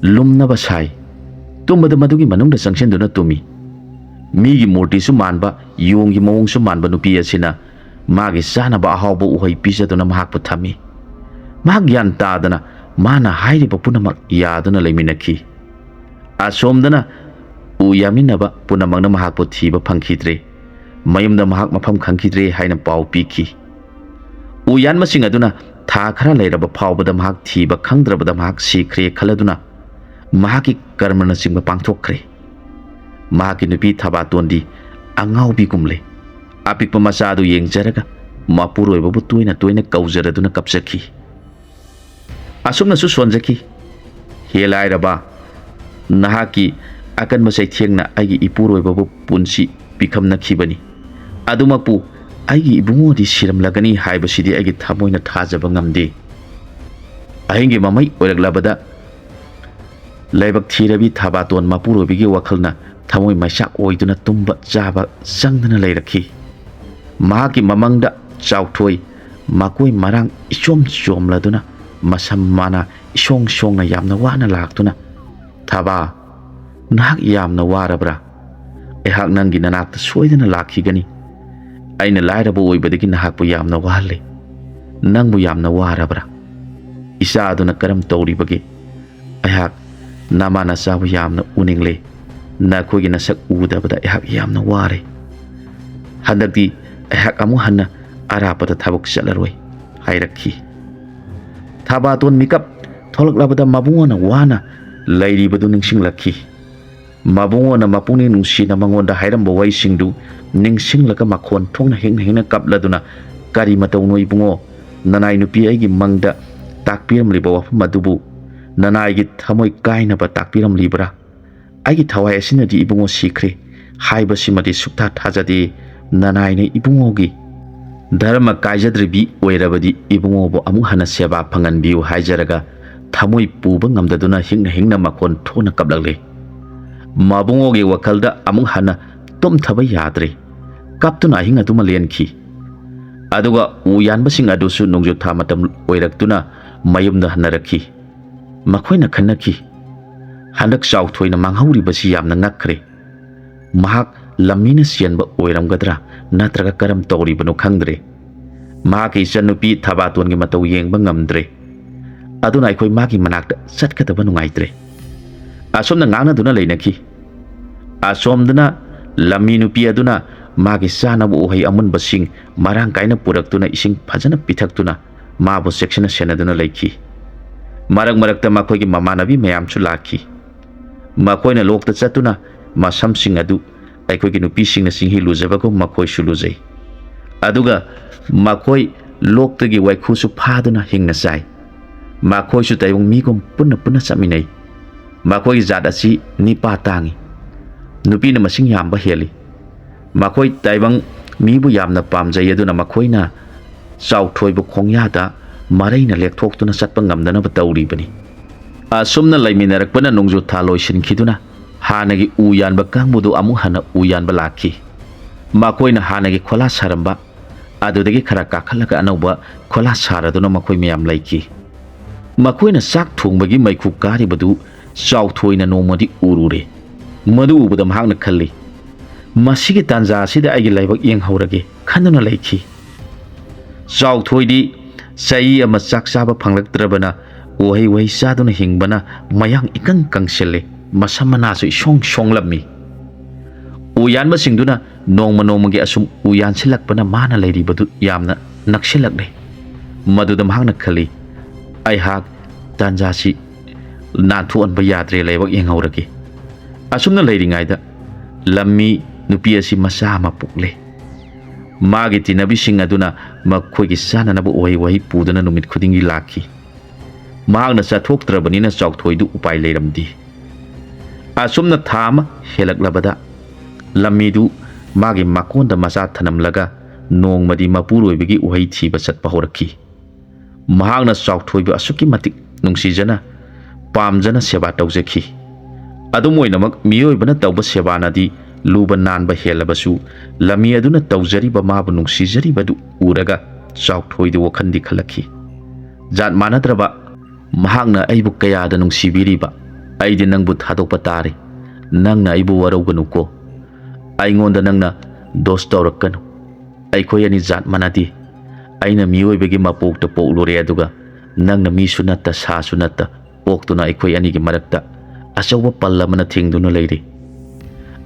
ꯂꯨꯝꯅꯕ ꯁꯥꯏ꯫ ꯇꯨꯝꯕꯗ ꯃꯗꯨꯒꯤ ꯃꯅꯨꯡꯗ ꯆꯪꯁꯤꯟꯗꯨꯅ ꯇꯨꯝꯃꯤ꯫ ꯃꯤꯒꯤ ꯃꯨꯔꯇꯤꯁꯨ ꯃꯥꯟꯕ, ꯌꯣꯡꯒꯤ ꯃꯑꯣꯡꯁꯨ ꯃꯥꯟꯕ ꯅꯨꯄꯤ ꯑꯁꯤꯅ ꯃꯥꯒꯤ ꯆꯥꯅꯕ ꯑꯍꯥꯎꯕ ꯎꯍꯩ ꯄꯤꯖꯗꯨꯅ ꯃꯍꯥꯛꯄꯨ ꯊꯝꯃꯤ꯫ ꯃꯍꯥꯛ ꯒ꯭ꯌꯥꯟ ꯇꯥꯗꯅ ꯃꯥꯅ ꯍꯥꯏꯔꯤꯕ ꯄꯨꯝꯅꯃꯛ ꯌꯥꯗꯨꯅ ꯂꯩꯃꯤꯟꯅꯈꯤ꯫ ꯑꯁꯣꯝꯗꯅ ꯎ ꯌꯥꯃꯤꯟꯅꯕ ꯄꯨꯝꯅꯃꯛꯅ ꯃꯍꯥꯛꯄꯨ ꯊꯤꯕ ꯐꯪꯈꯤꯗ꯭ꯔꯦ꯫ ꯃꯌꯨꯝꯗ ꯃꯍꯥꯛ ꯃꯐꯝ ꯈꯪꯈꯤꯗ꯭ꯔꯦ ꯍꯥꯏꯅ ꯄꯥꯎ ꯄꯤꯈꯤ꯫ ꯎ ꯌꯥꯟꯕꯁꯤꯡ ꯑꯗꯨꯅ ꯊꯥ ꯈꯔ ꯂꯩꯔꯕ ꯐꯥꯎꯕꯗ ꯃꯍꯥꯛ ꯊꯤꯕ ꯈꯪꯗ꯭ꯔꯕꯗ ꯃꯍꯥꯛ ꯁꯤꯈ꯭ꯔꯦ ꯈꯜꯂꯗꯨꯅ ꯃꯍꯥꯛꯀꯤ ꯀꯔꯃꯅꯆꯤꯡꯕ ꯄꯥꯡꯊꯣꯛꯈ꯭ꯔꯦ꯫ ꯃꯍꯥꯛꯀꯤ ꯅꯨꯄꯤ ꯊꯕꯥꯇꯣꯟꯗꯤ ꯑꯉꯥꯎꯕꯤꯒꯨꯝꯂꯦ꯫ ꯑꯄꯤꯛꯄ ꯃꯆꯥꯗꯨ ꯌꯦꯡꯖꯔꯒ ꯃꯄꯨꯔꯣꯏꯕꯕꯨ ꯇꯣꯏꯅ ꯇꯣꯏꯅ ꯀꯧꯖꯔꯗꯨꯅ ꯀꯞꯆꯈꯤ꯫ ꯑꯁꯨꯝꯅꯁꯨ ꯁꯣꯟꯖꯈꯤ, "ꯍꯦ ꯂꯥꯏꯔꯕ, ꯅꯍꯥꯛꯀꯤ ꯑꯀꯟꯕ ꯆꯩꯊꯦꯡꯅ ꯑꯩꯒꯤ ꯏꯄꯨꯔꯣꯏꯕꯕꯨ ꯄꯨꯟꯁꯤ ꯄꯤꯈꯝꯅꯈꯤꯕꯅꯤ꯫ ꯑꯗꯨꯃꯛꯄꯨ ꯑꯩꯒꯤ ꯏꯕꯨꯡꯉꯣꯗꯤ ꯁꯤꯔꯝꯂꯒꯅꯤ ꯍꯥꯏꯕꯁꯤꯗꯤ ꯑꯩꯒꯤ ꯊꯃꯣꯏꯅ ꯊꯥꯖꯕ ꯉꯝꯗꯦ"꯫ ꯑꯍꯤꯡꯒꯤ ꯃꯃꯩ ꯑꯣꯏꯔꯛꯂꯕꯗ ꯂꯥꯏꯕꯛ ꯊꯤꯔꯕꯤ ꯊꯕꯥꯇꯣꯟ ꯃꯄꯨꯔꯣꯏꯕꯒꯤ ꯋꯥꯈꯜꯅ ꯊꯃꯣꯏ ꯃꯩꯆꯥꯛ ꯑꯣꯏꯗꯨꯅ ꯇꯨꯝꯕ ꯆꯥꯕ ꯆꯪꯗꯅ ꯂꯩꯔꯛꯈꯤ꯫ ꯃꯍꯥꯛꯀꯤ ꯃꯃꯪꯗ ꯆꯥꯎꯊꯣꯏ ꯃꯀꯣꯏ ꯃꯔꯥꯡ ꯏꯆꯣꯝ ꯆꯣꯝꯂꯗꯨꯅ, ꯃꯁꯝ ꯃꯅꯥ ꯏꯁꯣꯡ ꯁꯣꯡꯅ ꯌꯥꯝꯅ ꯋꯥꯅ ꯂꯥꯛꯇꯨꯅ, "ꯊꯥꯕꯥ, ꯅꯍꯥꯛ ꯌꯥꯝꯅ ꯋꯥꯔꯕ꯭ꯔꯥ? ꯑꯩꯍꯥꯛ ꯅꯪꯒꯤ ꯅꯅꯥꯛꯇ ꯁꯣꯏꯗꯅ ꯂꯥꯛꯈꯤꯒꯅꯤ꯫ ꯑꯩꯅ ꯂꯥꯏꯔꯕ ꯑꯣꯏꯕꯗꯒꯤ ꯅꯍꯥꯛꯄꯨ ꯌꯥꯝꯅ ꯋꯥꯍꯜꯂꯦ꯫ ꯅꯪꯕꯨ ꯌꯥꯝꯅ ꯋꯥꯔꯕ꯭ꯔꯥ? ꯏꯆꯥ ꯑꯗꯨꯅ ꯀꯔꯝ ꯇꯧꯔꯤꯕꯒꯦ? ꯑꯩꯍꯥꯛ ꯅꯃꯥ ꯅꯆꯥꯕꯨ ꯌꯥꯝꯅ ꯎꯅꯤꯡꯂꯦ꯫ ꯅꯈꯣꯏꯒꯤ ꯅꯁꯛ ꯎꯗꯕꯗ ꯑꯩꯍꯥꯛ ꯌꯥꯝꯅ ꯋꯥꯔꯦ꯫ ꯍꯟꯗꯛꯇꯤ ꯑꯩꯍꯥꯛ ꯑꯃꯨꯛ ꯍꯟꯅ ꯑꯔꯥꯞꯄꯗ ꯊꯕꯛ ꯆꯠꯂꯔꯣꯏ" ꯍꯥꯏꯔꯛꯈꯤ꯫ ꯊꯥꯕꯥꯇꯣꯟ ꯃꯤꯀꯞ ꯊꯣꯛꯂꯛꯂꯕꯗ ꯃꯕꯨꯡꯉꯣꯅ ꯋꯥꯅ ꯂꯩꯔꯤꯕꯗꯨ ꯅꯤꯡꯁꯤꯡꯂꯛꯈꯤ꯫ ꯃꯕꯨꯡꯉꯣꯅ ꯃꯄꯨꯛꯅꯤꯡ ꯅꯨꯡꯁꯤꯅ ꯃꯉꯣꯟꯗ ꯍꯥꯏꯔꯝꯕ ꯋꯥꯍꯩꯁꯤꯡꯗꯨ ꯅꯤꯡꯁꯤꯡꯂꯒ ꯃꯈꯣꯟ ꯊꯣꯛꯅ ꯍꯦꯡꯅ ꯍꯦꯡꯅ ꯀꯞꯂꯗꯨꯅ, "ꯀꯔꯤ ꯃꯇꯧꯅꯣ ꯏꯕꯨꯡꯉꯣ? ꯅꯅꯥꯏ ꯅꯨꯄꯤ ꯑꯩꯒꯤ ꯃꯪꯗ ꯇꯥꯛꯄꯤꯔꯝꯂꯤꯕ ꯋꯥꯐꯝ ꯑꯗꯨꯕꯨ ꯅꯅꯥꯏꯒꯤ ꯊꯃꯣꯏ ꯀꯥꯏꯅꯕ ꯇꯥꯛꯄꯤꯔꯝꯂꯤꯕ꯭ꯔꯥ? ꯑꯩꯒꯤ ꯊꯋꯥꯏ ꯑꯁꯤꯅꯗꯤ ꯏꯕꯨꯡꯉꯣ ꯁꯤꯈ꯭ꯔꯦ ꯍꯥꯏꯕꯁꯤꯃꯗꯤ ꯁꯨꯛꯊꯥ ꯊꯥꯖꯗꯦ꯫ ꯅꯅꯥꯏꯅ ꯏꯕꯨꯡꯉꯣꯒꯤ ꯙꯔꯃ ꯀꯥꯏꯖꯗ꯭ꯔꯤꯕꯤ ꯑꯣꯏꯔꯕꯗꯤ ꯏꯕꯨꯡꯉꯣꯕꯨ ꯑꯃꯨꯛ ꯍꯟꯅ ꯁꯦꯕꯥ ꯐꯪꯍꯟꯕꯤꯌꯨ" ꯍꯥꯏꯖꯔꯒ ꯊꯃꯣꯏ ꯄꯨꯕ ꯉꯝꯗꯗꯨꯅ ꯍꯤꯡꯅ ꯍꯤꯡꯅ ꯃꯈꯣꯟ ꯊꯣꯛꯅ ꯀꯞꯂꯛꯂꯦ꯫ ꯃꯕꯨꯡꯉꯣꯒꯤ ꯋꯥꯈꯜꯗ ꯑꯃꯨꯛ ꯍꯟꯅ ꯇꯨꯝꯊꯕ ꯌꯥꯗ꯭ꯔꯦ꯫ ꯀꯞꯇꯨꯅ ꯑꯍꯤꯡ ꯑꯗꯨꯃ ꯂꯦꯟꯈꯤ꯫ ꯑꯗꯨꯒ ꯎ ꯌꯥꯟꯕꯁꯤꯡ ꯑꯗꯨꯁꯨ ꯅꯣꯡꯖꯨ ꯊꯥ ꯃꯇꯝ ꯑꯣꯏꯔꯛꯇꯨꯅ ꯃꯌꯨꯝꯗ ꯍꯟꯅꯔꯛꯈꯤ꯫ ꯃꯈꯣꯏꯅ ꯈꯟꯅꯈꯤ, "ꯍꯟꯗꯛ ꯆꯥꯎꯊꯣꯏꯅ ꯃꯥꯡꯍꯧꯔꯤꯕꯁꯤ ꯌꯥꯝꯅ ꯉꯛꯈ꯭ꯔꯦ꯫ ꯃꯍꯥꯛ ꯂꯝꯃꯤꯅ ꯆꯦꯟꯕ ꯑꯣꯏꯔꯝꯒꯗ꯭ꯔꯥ, ꯅꯠꯇ꯭ꯔꯒ ꯀꯔꯝ ꯇꯧꯔꯤꯕꯅꯣ ꯈꯪꯗ꯭ꯔꯦ꯫ ꯃꯍꯥꯛꯀꯤ ꯏꯆꯟꯅꯨꯄꯤ ꯊꯕꯥꯇꯣꯟꯒꯤ ꯃꯇꯧ ꯌꯦꯡꯕ ꯉꯝꯗ꯭ꯔꯦ꯫ ꯑꯗꯨꯅ ꯑꯩꯈꯣꯏ ꯃꯥꯒꯤ ꯃꯅꯥꯛꯇ ꯆꯠꯀꯗꯕ ꯅꯨꯡꯉꯥꯏꯇ꯭ꯔꯦ"꯫ ꯑꯁꯨꯝꯅ ꯉꯥꯡꯅꯗꯨꯅ ꯂꯩꯅꯈꯤ꯫ ꯑꯁꯣꯝꯗꯅ ꯂꯝꯃꯤ ꯅꯨꯄꯤ ꯑꯗꯨꯅ ꯃꯥꯒꯤ ꯆꯥꯅꯕ ꯎꯍꯩ ꯑꯃꯨꯟꯕꯁꯤꯡ ꯃꯔꯥꯡ ꯀꯥꯏꯅ ꯄꯨꯔꯛꯇꯨꯅ, ꯏꯁꯤꯡ ꯐꯖꯅ ꯄꯤꯊꯛꯇꯨꯅ, ꯃꯥꯕꯨ ꯆꯦꯛꯁꯤꯟꯅ ꯁꯦꯟꯅꯗꯨꯅ ꯂꯩꯈꯤ꯫ ꯃꯔꯛ ꯃꯔꯛꯇ ꯃꯈꯣꯏꯒꯤ ꯃꯃꯥꯟꯅꯕꯤ ꯃꯌꯥꯝꯁꯨ ꯂꯥꯛꯈꯤ꯫ ꯃꯈꯣꯏꯅ ꯂꯣꯛꯇ ꯆꯠꯇꯨꯅ ꯃꯁꯝꯁꯤꯡ ꯑꯗꯨ ꯑꯩꯈꯣꯏꯒꯤ ꯅꯨꯄꯤꯁꯤꯡꯅ ꯆꯤꯡꯍꯤ ꯂꯨꯖꯕꯒꯨꯝ ꯃꯈꯣꯏꯁꯨ ꯂꯨꯖꯩ꯫ ꯑꯗꯨꯒ ꯃꯈꯣꯏ ꯂꯣꯛꯇꯒꯤ ꯋꯥꯏꯈꯨꯁꯨ ꯐꯥꯗꯨꯅ ꯍꯤꯡꯅ ꯆꯥꯏ꯫ ꯃꯈꯣꯏꯁꯨ ꯇꯥꯏꯕꯪ ꯃꯤꯒꯨꯝ ꯄꯨꯟꯅ ꯄꯨꯟꯅ ꯆꯠꯃꯤꯟꯅꯩ꯫ ꯃꯈꯣꯏꯒꯤ ꯖꯥꯠ ꯑꯁꯤ ꯅꯤꯄꯥ ꯇꯥꯡꯏ꯫ ꯅꯨꯄꯤꯅ ꯃꯁꯤꯡ ꯌꯥꯝꯕ ꯍꯦꯜꯂꯤ꯫ ꯃꯈꯣꯏ ꯇꯥꯏꯕꯪ ꯃꯤꯕꯨ ꯌꯥꯝꯅ ꯄꯥꯝꯖꯩ, ꯑꯗꯨꯅ ꯃꯈꯣꯏꯅ ꯆꯥꯎꯊꯣꯏꯕ ꯈꯣꯡꯌꯥꯗ ꯃꯔꯩꯅ ꯂꯦꯛꯊꯣꯛꯇꯨꯅ ꯆꯠꯄ ꯉꯝꯗꯅꯕ ꯇꯧꯔꯤꯕꯅꯤ꯫ ꯑꯁꯨꯝꯅ ꯂꯩꯃꯤꯟꯅꯔꯛꯄꯅ ꯅꯣꯡꯖꯨ ꯊꯥ ꯂꯣꯏꯁꯤꯟꯈꯤꯗꯨꯅ ꯍꯥꯟꯅꯒꯤ ꯎ ꯌꯥꯟꯕ ꯀꯥꯡꯕꯨꯗꯨ ꯑꯃꯨꯛ ꯍꯟꯅ ꯎ ꯌꯥꯟꯕ ꯂꯥꯛꯈꯤ꯫ ꯃꯈꯣꯏꯅ ꯍꯥꯟꯅꯒꯤ ꯈꯣꯂꯥ ꯁꯥꯔꯝꯕ ꯑꯗꯨꯗꯒꯤ ꯈꯔ ꯀꯥꯈꯠꯂꯒ ꯑꯅꯧꯕ ꯈꯣꯂꯥ ꯁꯥꯔꯗꯨꯅ ꯃꯈꯣꯏ ꯃꯌꯥꯝ ꯂꯩꯈꯤ꯫ ꯃꯈꯣꯏꯅ ꯆꯥꯛ ꯊꯣꯡꯕꯒꯤ ꯃꯩꯈꯨ ꯀꯥꯔꯤꯕꯗꯨ ꯆꯥꯎꯊꯣꯏꯅ ꯅꯣꯡꯃꯗꯤ ꯎꯔꯨꯔꯦ꯫ ꯃꯗꯨ ꯎꯕꯗ ꯃꯍꯥꯛꯅ ꯈꯜꯂꯤ, "ꯃꯁꯤꯒꯤ ꯇꯥꯟꯖꯥ ꯑꯁꯤꯗ ꯑꯩꯒꯤ ꯂꯥꯏꯕꯛ ꯌꯦꯡꯍꯧꯔꯒꯦ" ꯈꯟꯗꯨꯅ ꯂꯩꯈꯤ꯫ ꯆꯥꯎꯊꯣꯏꯗꯤ ꯆꯍꯤ ꯑꯃ ꯆꯥꯛ ꯆꯥꯕ ꯐꯪꯂꯛꯇ꯭ꯔꯕꯅ ꯎꯍꯩ ꯋꯥꯍꯩ ꯆꯥꯗꯨꯅ ꯍꯤꯡꯕꯅ ꯃꯌꯥꯡ ꯏꯀꯪ ꯀꯪꯁꯤꯜꯂꯦ, ꯃꯁꯝ ꯃꯅꯥꯁꯨ ꯏꯁꯣꯡ ꯁꯣꯡꯂꯝꯃꯤ꯫ ꯎ ꯌꯥꯟꯕꯁꯤꯡꯗꯨꯅ ꯅꯣꯡꯃ ꯅꯣꯡꯃꯒꯤ ꯑꯁꯨꯝ ꯎ ꯌꯥꯟꯁꯤꯜꯂꯛꯄꯅ ꯃꯥꯅ ꯂꯩꯔꯤꯕꯗꯨ ꯌꯥꯝꯅ ꯅꯛꯁꯤꯜꯂꯛꯂꯦ꯫ ꯃꯗꯨꯗ ꯃꯍꯥꯛꯅ ꯈꯜꯂꯤ, "ꯑꯩꯍꯥꯛ ꯇꯥꯟꯖꯥꯁꯤ ꯅꯥꯟꯊꯣꯛꯍꯟꯕ ꯌꯥꯗ꯭ꯔꯦ, ꯂꯥꯏꯕꯛ ꯌꯦꯡꯍꯧꯔꯒꯦ"꯫ ꯑꯁꯨꯝꯅ ꯂꯩꯔꯤꯉꯩꯗ ꯂꯝꯃꯤ ꯅꯨꯄꯤ ꯑꯁꯤ ꯃꯆꯥ ꯑꯃ ꯄꯣꯛꯂꯦ꯫ ꯃꯥꯒꯤ ꯇꯤꯟꯅꯕꯤꯁꯤꯡ ꯑꯗꯨꯅ ꯃꯈꯣꯏꯒꯤ ꯆꯥꯅꯅꯕ ꯎꯍꯩ ꯋꯥꯍꯩ ꯄꯨꯗꯨꯅ ꯅꯨꯃꯤꯠ ꯈꯨꯗꯤꯡꯒꯤ ꯂꯥꯛꯈꯤ꯫ ꯃꯍꯥꯛꯅ ꯆꯠꯊꯣꯛꯇ꯭ꯔꯕꯅꯤꯅ ꯆꯥꯎꯊꯣꯏꯗꯨ ꯎꯄꯥꯏ ꯂꯩꯔꯝꯗꯦ꯫ ꯑꯁꯨꯝꯅ ꯊꯥ ꯑꯃ ꯍꯦꯜꯂꯛꯂꯕꯗ ꯂꯝꯃꯤꯗꯨ ꯃꯥꯒꯤ ꯃꯀꯣꯟꯗ ꯃꯆꯥ ꯊꯅꯝꯂꯒ ꯅꯣꯡꯃꯗꯤ ꯃꯄꯨꯔꯣꯏꯕꯒꯤ ꯎꯍꯩ ꯊꯤꯕ ꯆꯠꯄ ꯍꯧꯔꯛꯈꯤ꯫ ꯃꯍꯥꯛꯅ ꯆꯥꯎꯊꯣꯏꯕꯨ ꯑꯁꯨꯛꯀꯤ ꯃꯇꯤꯛ ꯅꯨꯡꯁꯤꯖꯅ, ꯄꯥꯝꯖꯅ ꯁꯦꯕꯥ ꯇꯧꯖꯈꯤ꯫ ꯑꯗꯨꯝ ꯑꯣꯏꯅꯃꯛ, ꯃꯤꯑꯣꯏꯕꯅ ꯇꯧꯕ ꯁꯦꯕꯥꯅꯗꯤ ꯂꯨꯕ ꯅꯥꯟꯕ ꯍꯦꯜꯂꯕꯁꯨ, ꯂꯝꯃꯤ ꯑꯗꯨꯅ ꯇꯧꯖꯔꯤꯕ ꯃꯥꯕꯨ ꯅꯨꯡꯁꯤꯖꯔꯤꯕꯗꯨ ꯎꯔꯒ ꯆꯥꯎꯊꯣꯏꯗꯨ ꯋꯥꯈꯜꯗꯤ ꯈꯜꯂꯛꯈꯤ꯫ ꯖꯥꯠ ꯃꯥꯟꯅꯗ꯭ꯔꯕ, ꯃꯍꯥꯛꯅ ꯑꯩꯕꯨ ꯀꯌꯥꯗ ꯅꯨꯡꯁꯤꯕꯤꯔꯤꯕ, ꯑꯩꯗꯤ ꯅꯪꯕꯨ ꯊꯥꯗꯣꯛꯄ ꯇꯥꯔꯦ꯫ ꯅꯪꯅ ꯑꯩꯕꯨ ꯋꯥꯔꯧꯒꯅꯨꯀꯣ꯫ ꯑꯩꯉꯣꯟꯗ ꯅꯪꯅ ꯗꯣꯁ ꯇꯧꯔꯛꯀꯅꯨ꯫ ꯑꯩꯈꯣꯏ ꯑꯅꯤ ꯖꯥꯠ ꯃꯥꯟꯅꯗꯦ꯫ ꯑꯩꯅ ꯃꯤꯑꯣꯏꯕꯒꯤ ꯃꯄꯣꯛꯇ ꯄꯣꯛꯂꯨꯔꯦ, ꯑꯗꯨꯒ ꯅꯪꯅ ꯃꯤꯁꯨ ꯅꯠꯇ, ꯁꯥꯁꯨ ꯅꯠꯇ, ꯄꯣꯛꯇꯨꯅ ꯑꯩꯈꯣꯏ ꯑꯅꯤꯒꯤ ꯃꯔꯛꯇ ꯑꯆꯧꯕ ꯄꯜ ꯑꯃꯅ ꯊꯤꯡꯗꯨꯅ ꯂꯩꯔꯤ꯫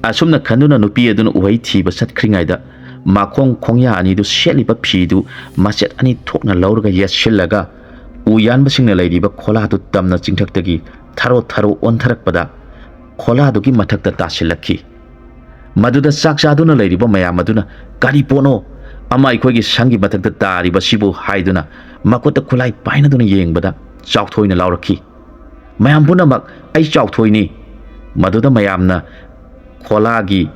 ꯑꯁꯨꯝꯅ ꯈꯟꯗꯨꯅ ꯅꯨꯄꯤ ꯑꯗꯨꯅ ꯎꯍꯩ ꯊꯤꯕ ꯆꯠꯈ꯭ꯔꯤꯉꯩꯗ, ꯃꯈꯣꯡ ꯈꯣꯡꯌꯥ ꯑꯅꯤꯗꯨ ꯁꯦꯠꯂꯤꯕ ꯐꯤꯗꯨ ꯃꯆꯦꯠ ꯑꯅꯤ ꯊꯣꯛꯅ ꯂꯧꯔꯒ ꯌꯦꯠꯁꯤꯜꯂꯒ, ꯎ ꯌꯥꯟꯕꯁꯤꯡꯅ ꯂꯩꯔꯤꯕ ꯈꯣꯂꯥꯗꯨ ꯇꯝꯅ ꯆꯤꯡꯊꯛꯇꯒꯤ ꯊꯔꯣ ꯊꯔꯣ ꯑꯣꯟꯊꯔꯛꯄꯗ, ꯈꯣꯂꯥꯗꯨꯒꯤ ꯃꯊꯛꯇ ꯇꯥꯁꯤꯜꯂꯛꯈꯤ꯫ ꯃꯗꯨꯗ ꯆꯥꯛ ꯆꯥꯗꯨꯅ ꯂꯩꯔꯤꯕ ꯃꯌꯥꯝ ꯑꯗꯨꯅ, "ꯀꯔꯤ ꯄꯣꯠꯅꯣ ꯑꯃ ꯑꯩꯈꯣꯏꯒꯤ ꯁꯪꯒꯤ ꯃꯊꯛꯇ ꯇꯥꯔꯤꯕꯁꯤꯕꯨ?" ꯍꯥꯏꯗꯨꯅ ꯃꯈꯨꯠꯇ ꯈꯨꯠꯂꯥꯏ ꯄꯥꯏꯅꯗꯨꯅ ꯌꯦꯡꯕꯗ, ꯆꯥꯎꯊꯣꯏꯅ ꯂꯥꯎꯔꯛꯈꯤ, "ꯃꯌꯥꯝ ꯄꯨꯝꯅꯃꯛ, ꯑꯩ ꯆꯥꯎꯊꯣꯏꯅꯤ!" ꯃꯗꯨꯗ ꯃꯌꯥꯝꯅ ꯈꯣꯂꯥꯒꯤ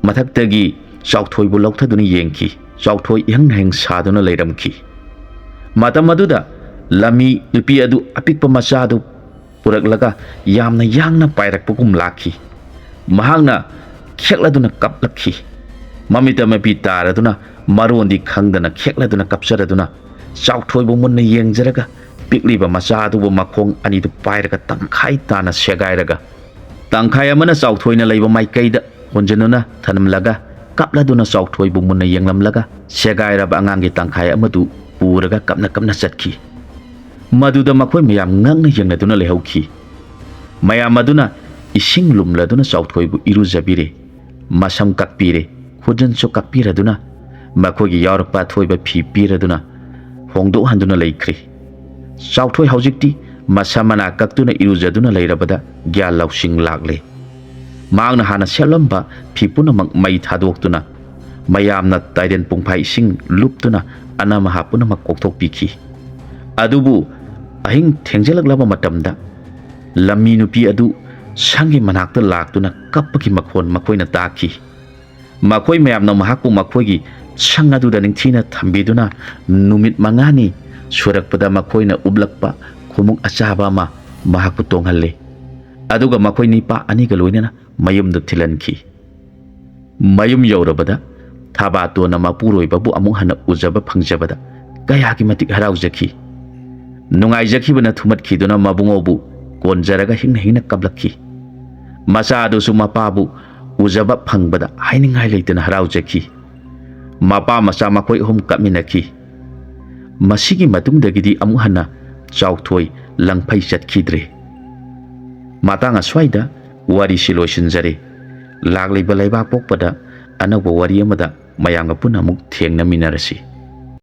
ꯃꯊꯛꯇꯒꯤ ꯆꯥꯎꯊꯣꯏꯕꯨ ꯂꯧꯊꯗꯨꯅ ꯌꯦꯡꯈꯤ꯫ ꯆꯥꯎꯊꯣꯏ ꯏꯍꯪ ꯍꯪ ꯁꯥꯗꯨꯅ ꯂꯩꯔꯝꯈꯤ꯫ ꯃꯇꯝ ꯑꯗꯨꯗ ꯂꯝꯃꯤ ꯅꯨꯄꯤ ꯑꯗꯨ ꯑꯄꯤꯛꯄ ꯃꯆꯥꯗꯨ ꯄꯨꯔꯛꯂꯒ ꯌꯥꯝꯅ ꯌꯥꯡꯅ ꯄꯥꯏꯔꯛꯄꯒꯨꯝ ꯂꯥꯛꯈꯤ꯫ ꯃꯍꯥꯛꯅ ꯈꯦꯛꯂꯗꯨꯅ ꯀꯞꯂꯛꯈꯤ꯫ ꯃꯃꯤꯠꯇ ꯃꯄꯤ ꯇꯥꯔꯗꯨꯅ, ꯃꯔꯣꯟꯗꯤ ꯈꯪꯗꯅ ꯈꯦꯛꯂꯗꯨꯅ ꯀꯞꯆꯔꯗꯨꯅ, ꯆꯥꯎꯊꯣꯏꯕꯨ ꯃꯨꯟꯅ ꯌꯦꯡꯖꯔꯒ, ꯄꯤꯛꯂꯤꯕ ꯃꯆꯥ ꯑꯗꯨꯕꯨ ꯃꯈꯣꯡ ꯑꯅꯤꯗꯨ ꯄꯥꯏꯔꯒ ꯇꯪꯈꯥꯏ ꯇꯥꯅ ꯁꯦꯒꯥꯏꯔꯒ, ꯇꯪꯈꯥꯏ ꯑꯃꯅ ꯆꯥꯎꯊꯣꯏꯅ ꯂꯩꯕ ꯃꯥꯏꯀꯩꯗ ꯍꯣꯟꯖꯤꯟꯗꯨꯅ ꯊꯅꯝꯂꯒ, ꯀꯞꯂꯗꯨꯅ ꯆꯥꯎꯊꯣꯏꯕꯨ ꯃꯨꯟꯅ ꯌꯦꯡꯂꯝꯂꯒ, ꯁꯦꯒꯥꯏꯔꯕ ꯑꯉꯥꯡꯒꯤ ꯇꯪꯈꯥꯏ ꯑꯃꯗꯨ ꯄꯨꯔꯒ ꯀꯞꯅ ꯀꯞꯅ ꯆꯠꯈꯤ꯫ ꯃꯗꯨꯗ ꯃꯈꯣꯏ ꯃꯌꯥꯝ ꯉꯛꯅ ꯌꯦꯡꯅꯗꯨꯅ ꯂꯩꯍꯧꯈꯤ꯫ ꯃꯌꯥꯝ ꯑꯗꯨꯅ ꯏꯁꯤꯡ ꯂꯨꯝꯂꯗꯨꯅ ꯆꯥꯎꯊꯣꯏꯕꯨ ꯏꯔꯨꯖꯕꯤꯔꯦ, ꯃꯁꯝ ꯀꯛꯄꯤꯔꯦ, ꯈꯨꯖꯤꯟꯁꯨ ꯀꯛꯄꯤꯔꯗꯨꯅ, ꯃꯈꯣꯏꯒꯤ ꯌꯥꯎꯔꯛꯄ ꯑꯊꯣꯏꯕ ꯐꯤ ꯄꯤꯔꯗꯨꯅ ꯍꯣꯡꯗꯣꯛꯍꯟꯗꯨꯅ ꯂꯩꯈ꯭ꯔꯦ꯫ ꯆꯥꯎꯊꯣꯏ ꯍꯧꯖꯤꯛꯇꯤ ꯃꯁꯝ ꯃꯅꯥ ꯀꯛꯇꯨꯅ ꯏꯔꯨꯖꯗꯨꯅ ꯂꯩꯔꯕꯗ ꯒ꯭ꯌꯥꯟ ꯂꯧꯁꯤꯡ ꯂꯥꯛꯂꯦ꯫ ꯃꯍꯥꯛꯅ ꯍꯥꯟꯅ ꯁꯦꯠꯂꯝꯕ ꯐꯤ ꯄꯨꯝꯅꯃꯛ ꯃꯩ ꯊꯥꯗꯣꯛꯇꯨꯅ, ꯃꯌꯥꯝꯅ ꯇꯥꯏꯔꯦꯟ ꯄꯨꯡꯐꯥꯏ ꯏꯁꯤꯡ ꯂꯨꯞꯇꯨꯅ ꯑꯅꯥ ꯃꯍꯥ ꯄꯨꯝꯅꯃꯛ ꯀꯣꯛꯊꯣꯛꯄꯤꯈꯤ꯫ ꯑꯗꯨꯕꯨ ꯑꯍꯤꯡ ꯊꯦꯡꯖꯤꯜꯂꯛꯂꯕ ꯃꯇꯝꯗ ꯂꯝꯃꯤ ꯅꯨꯄꯤ ꯑꯗꯨ ꯁꯪꯒꯤ ꯃꯅꯥꯛꯇ ꯂꯥꯛꯇꯨꯅ ꯀꯞꯄꯒꯤ ꯃꯈꯣꯟ ꯃꯈꯣꯏꯅ ꯇꯥꯈꯤ꯫ ꯃꯈꯣꯏ ꯃꯌꯥꯝꯅ ꯃꯍꯥꯛꯄꯨ ꯃꯈꯣꯏꯒꯤ ꯁꯪ ꯑꯗꯨꯗ ꯅꯤꯡꯊꯤꯅ ꯊꯝꯕꯤꯗꯨꯅ, ꯅꯨꯃꯤꯠ ꯃꯉꯥꯅꯤ ꯁꯨꯔꯛꯄꯗ ꯃꯈꯣꯏꯅ ꯎꯞꯂꯛꯄ ꯈꯣꯡꯎꯞ ꯑꯆꯥꯕ ꯑꯃ ꯃꯍꯥꯛꯄꯨ ꯇꯣꯡꯍꯜꯂꯦ꯫ ꯑꯗꯨꯒ ꯃꯈꯣꯏ ꯅꯤꯄꯥ ꯑꯅꯤꯒ ꯂꯣꯏꯅꯅ ꯃꯌꯨꯝꯗ ꯊꯤꯜꯍꯟꯈꯤ꯫ ꯃꯌꯨꯝ ꯌꯧꯔꯕꯗ ꯊꯥꯕꯥꯇꯣꯟꯅ ꯃꯄꯨꯔꯣꯏꯕꯕꯨ ꯑꯃꯨꯛ ꯍꯟꯅ ꯎꯖꯕ ꯐꯪꯖꯕꯗ ꯀꯌꯥꯒꯤ ꯃꯇꯤꯛ ꯍꯔꯥꯎꯖꯈꯤ꯫ ꯅꯨꯡꯉꯥꯏꯖꯈꯤꯕꯅ ꯊꯨꯝꯍꯠꯈꯤꯗꯨꯅ ꯃꯕꯨꯡꯉꯣꯕꯨ ꯀꯣꯟꯖꯔꯒ ꯍꯤꯡꯅ ꯍꯤꯡꯅ ꯀꯞꯂꯛꯈꯤ꯫ ꯃꯆꯥ ꯑꯗꯨꯁꯨ ꯃꯄꯥꯕꯨ ꯎꯖꯕ ꯐꯪꯕꯗ ꯍꯥꯏꯅꯤꯡꯉꯥꯏ ꯂꯩꯇꯅ ꯍꯔꯥꯎꯖꯈꯤ꯫ ꯃꯄꯥ ꯃꯆꯥ ꯃꯈꯣꯏ ꯑꯍꯨꯝ ꯀꯞꯃꯤꯟꯅꯈꯤ꯫ ꯃꯁꯤꯒꯤ ꯃꯇꯨꯡꯗꯒꯤꯗꯤ ꯑꯃꯨꯛ ꯍꯟꯅ ꯆꯥꯎꯊꯣꯏ ꯂꯪꯐꯩ ꯆꯠꯈꯤꯗ꯭ꯔꯦ꯫ ꯃꯇꯥꯡ ꯑꯁ꯭ꯋꯥꯏꯗ ꯋꯥꯔꯤꯁꯤ ꯂꯣꯏꯁꯤꯟꯖꯔꯦ꯫ ꯂꯥꯛꯂꯤꯕ ꯂꯩꯕꯥꯛ ꯄꯣꯛꯄꯗ ꯑꯅꯧꯕ ꯋꯥꯔꯤ ꯑꯃꯗ ꯃꯌꯥꯝꯒ ꯄꯨꯟꯅ ꯑꯃꯨꯛ ꯊꯦꯡꯅꯃꯤꯟꯅꯔꯁꯤ꯫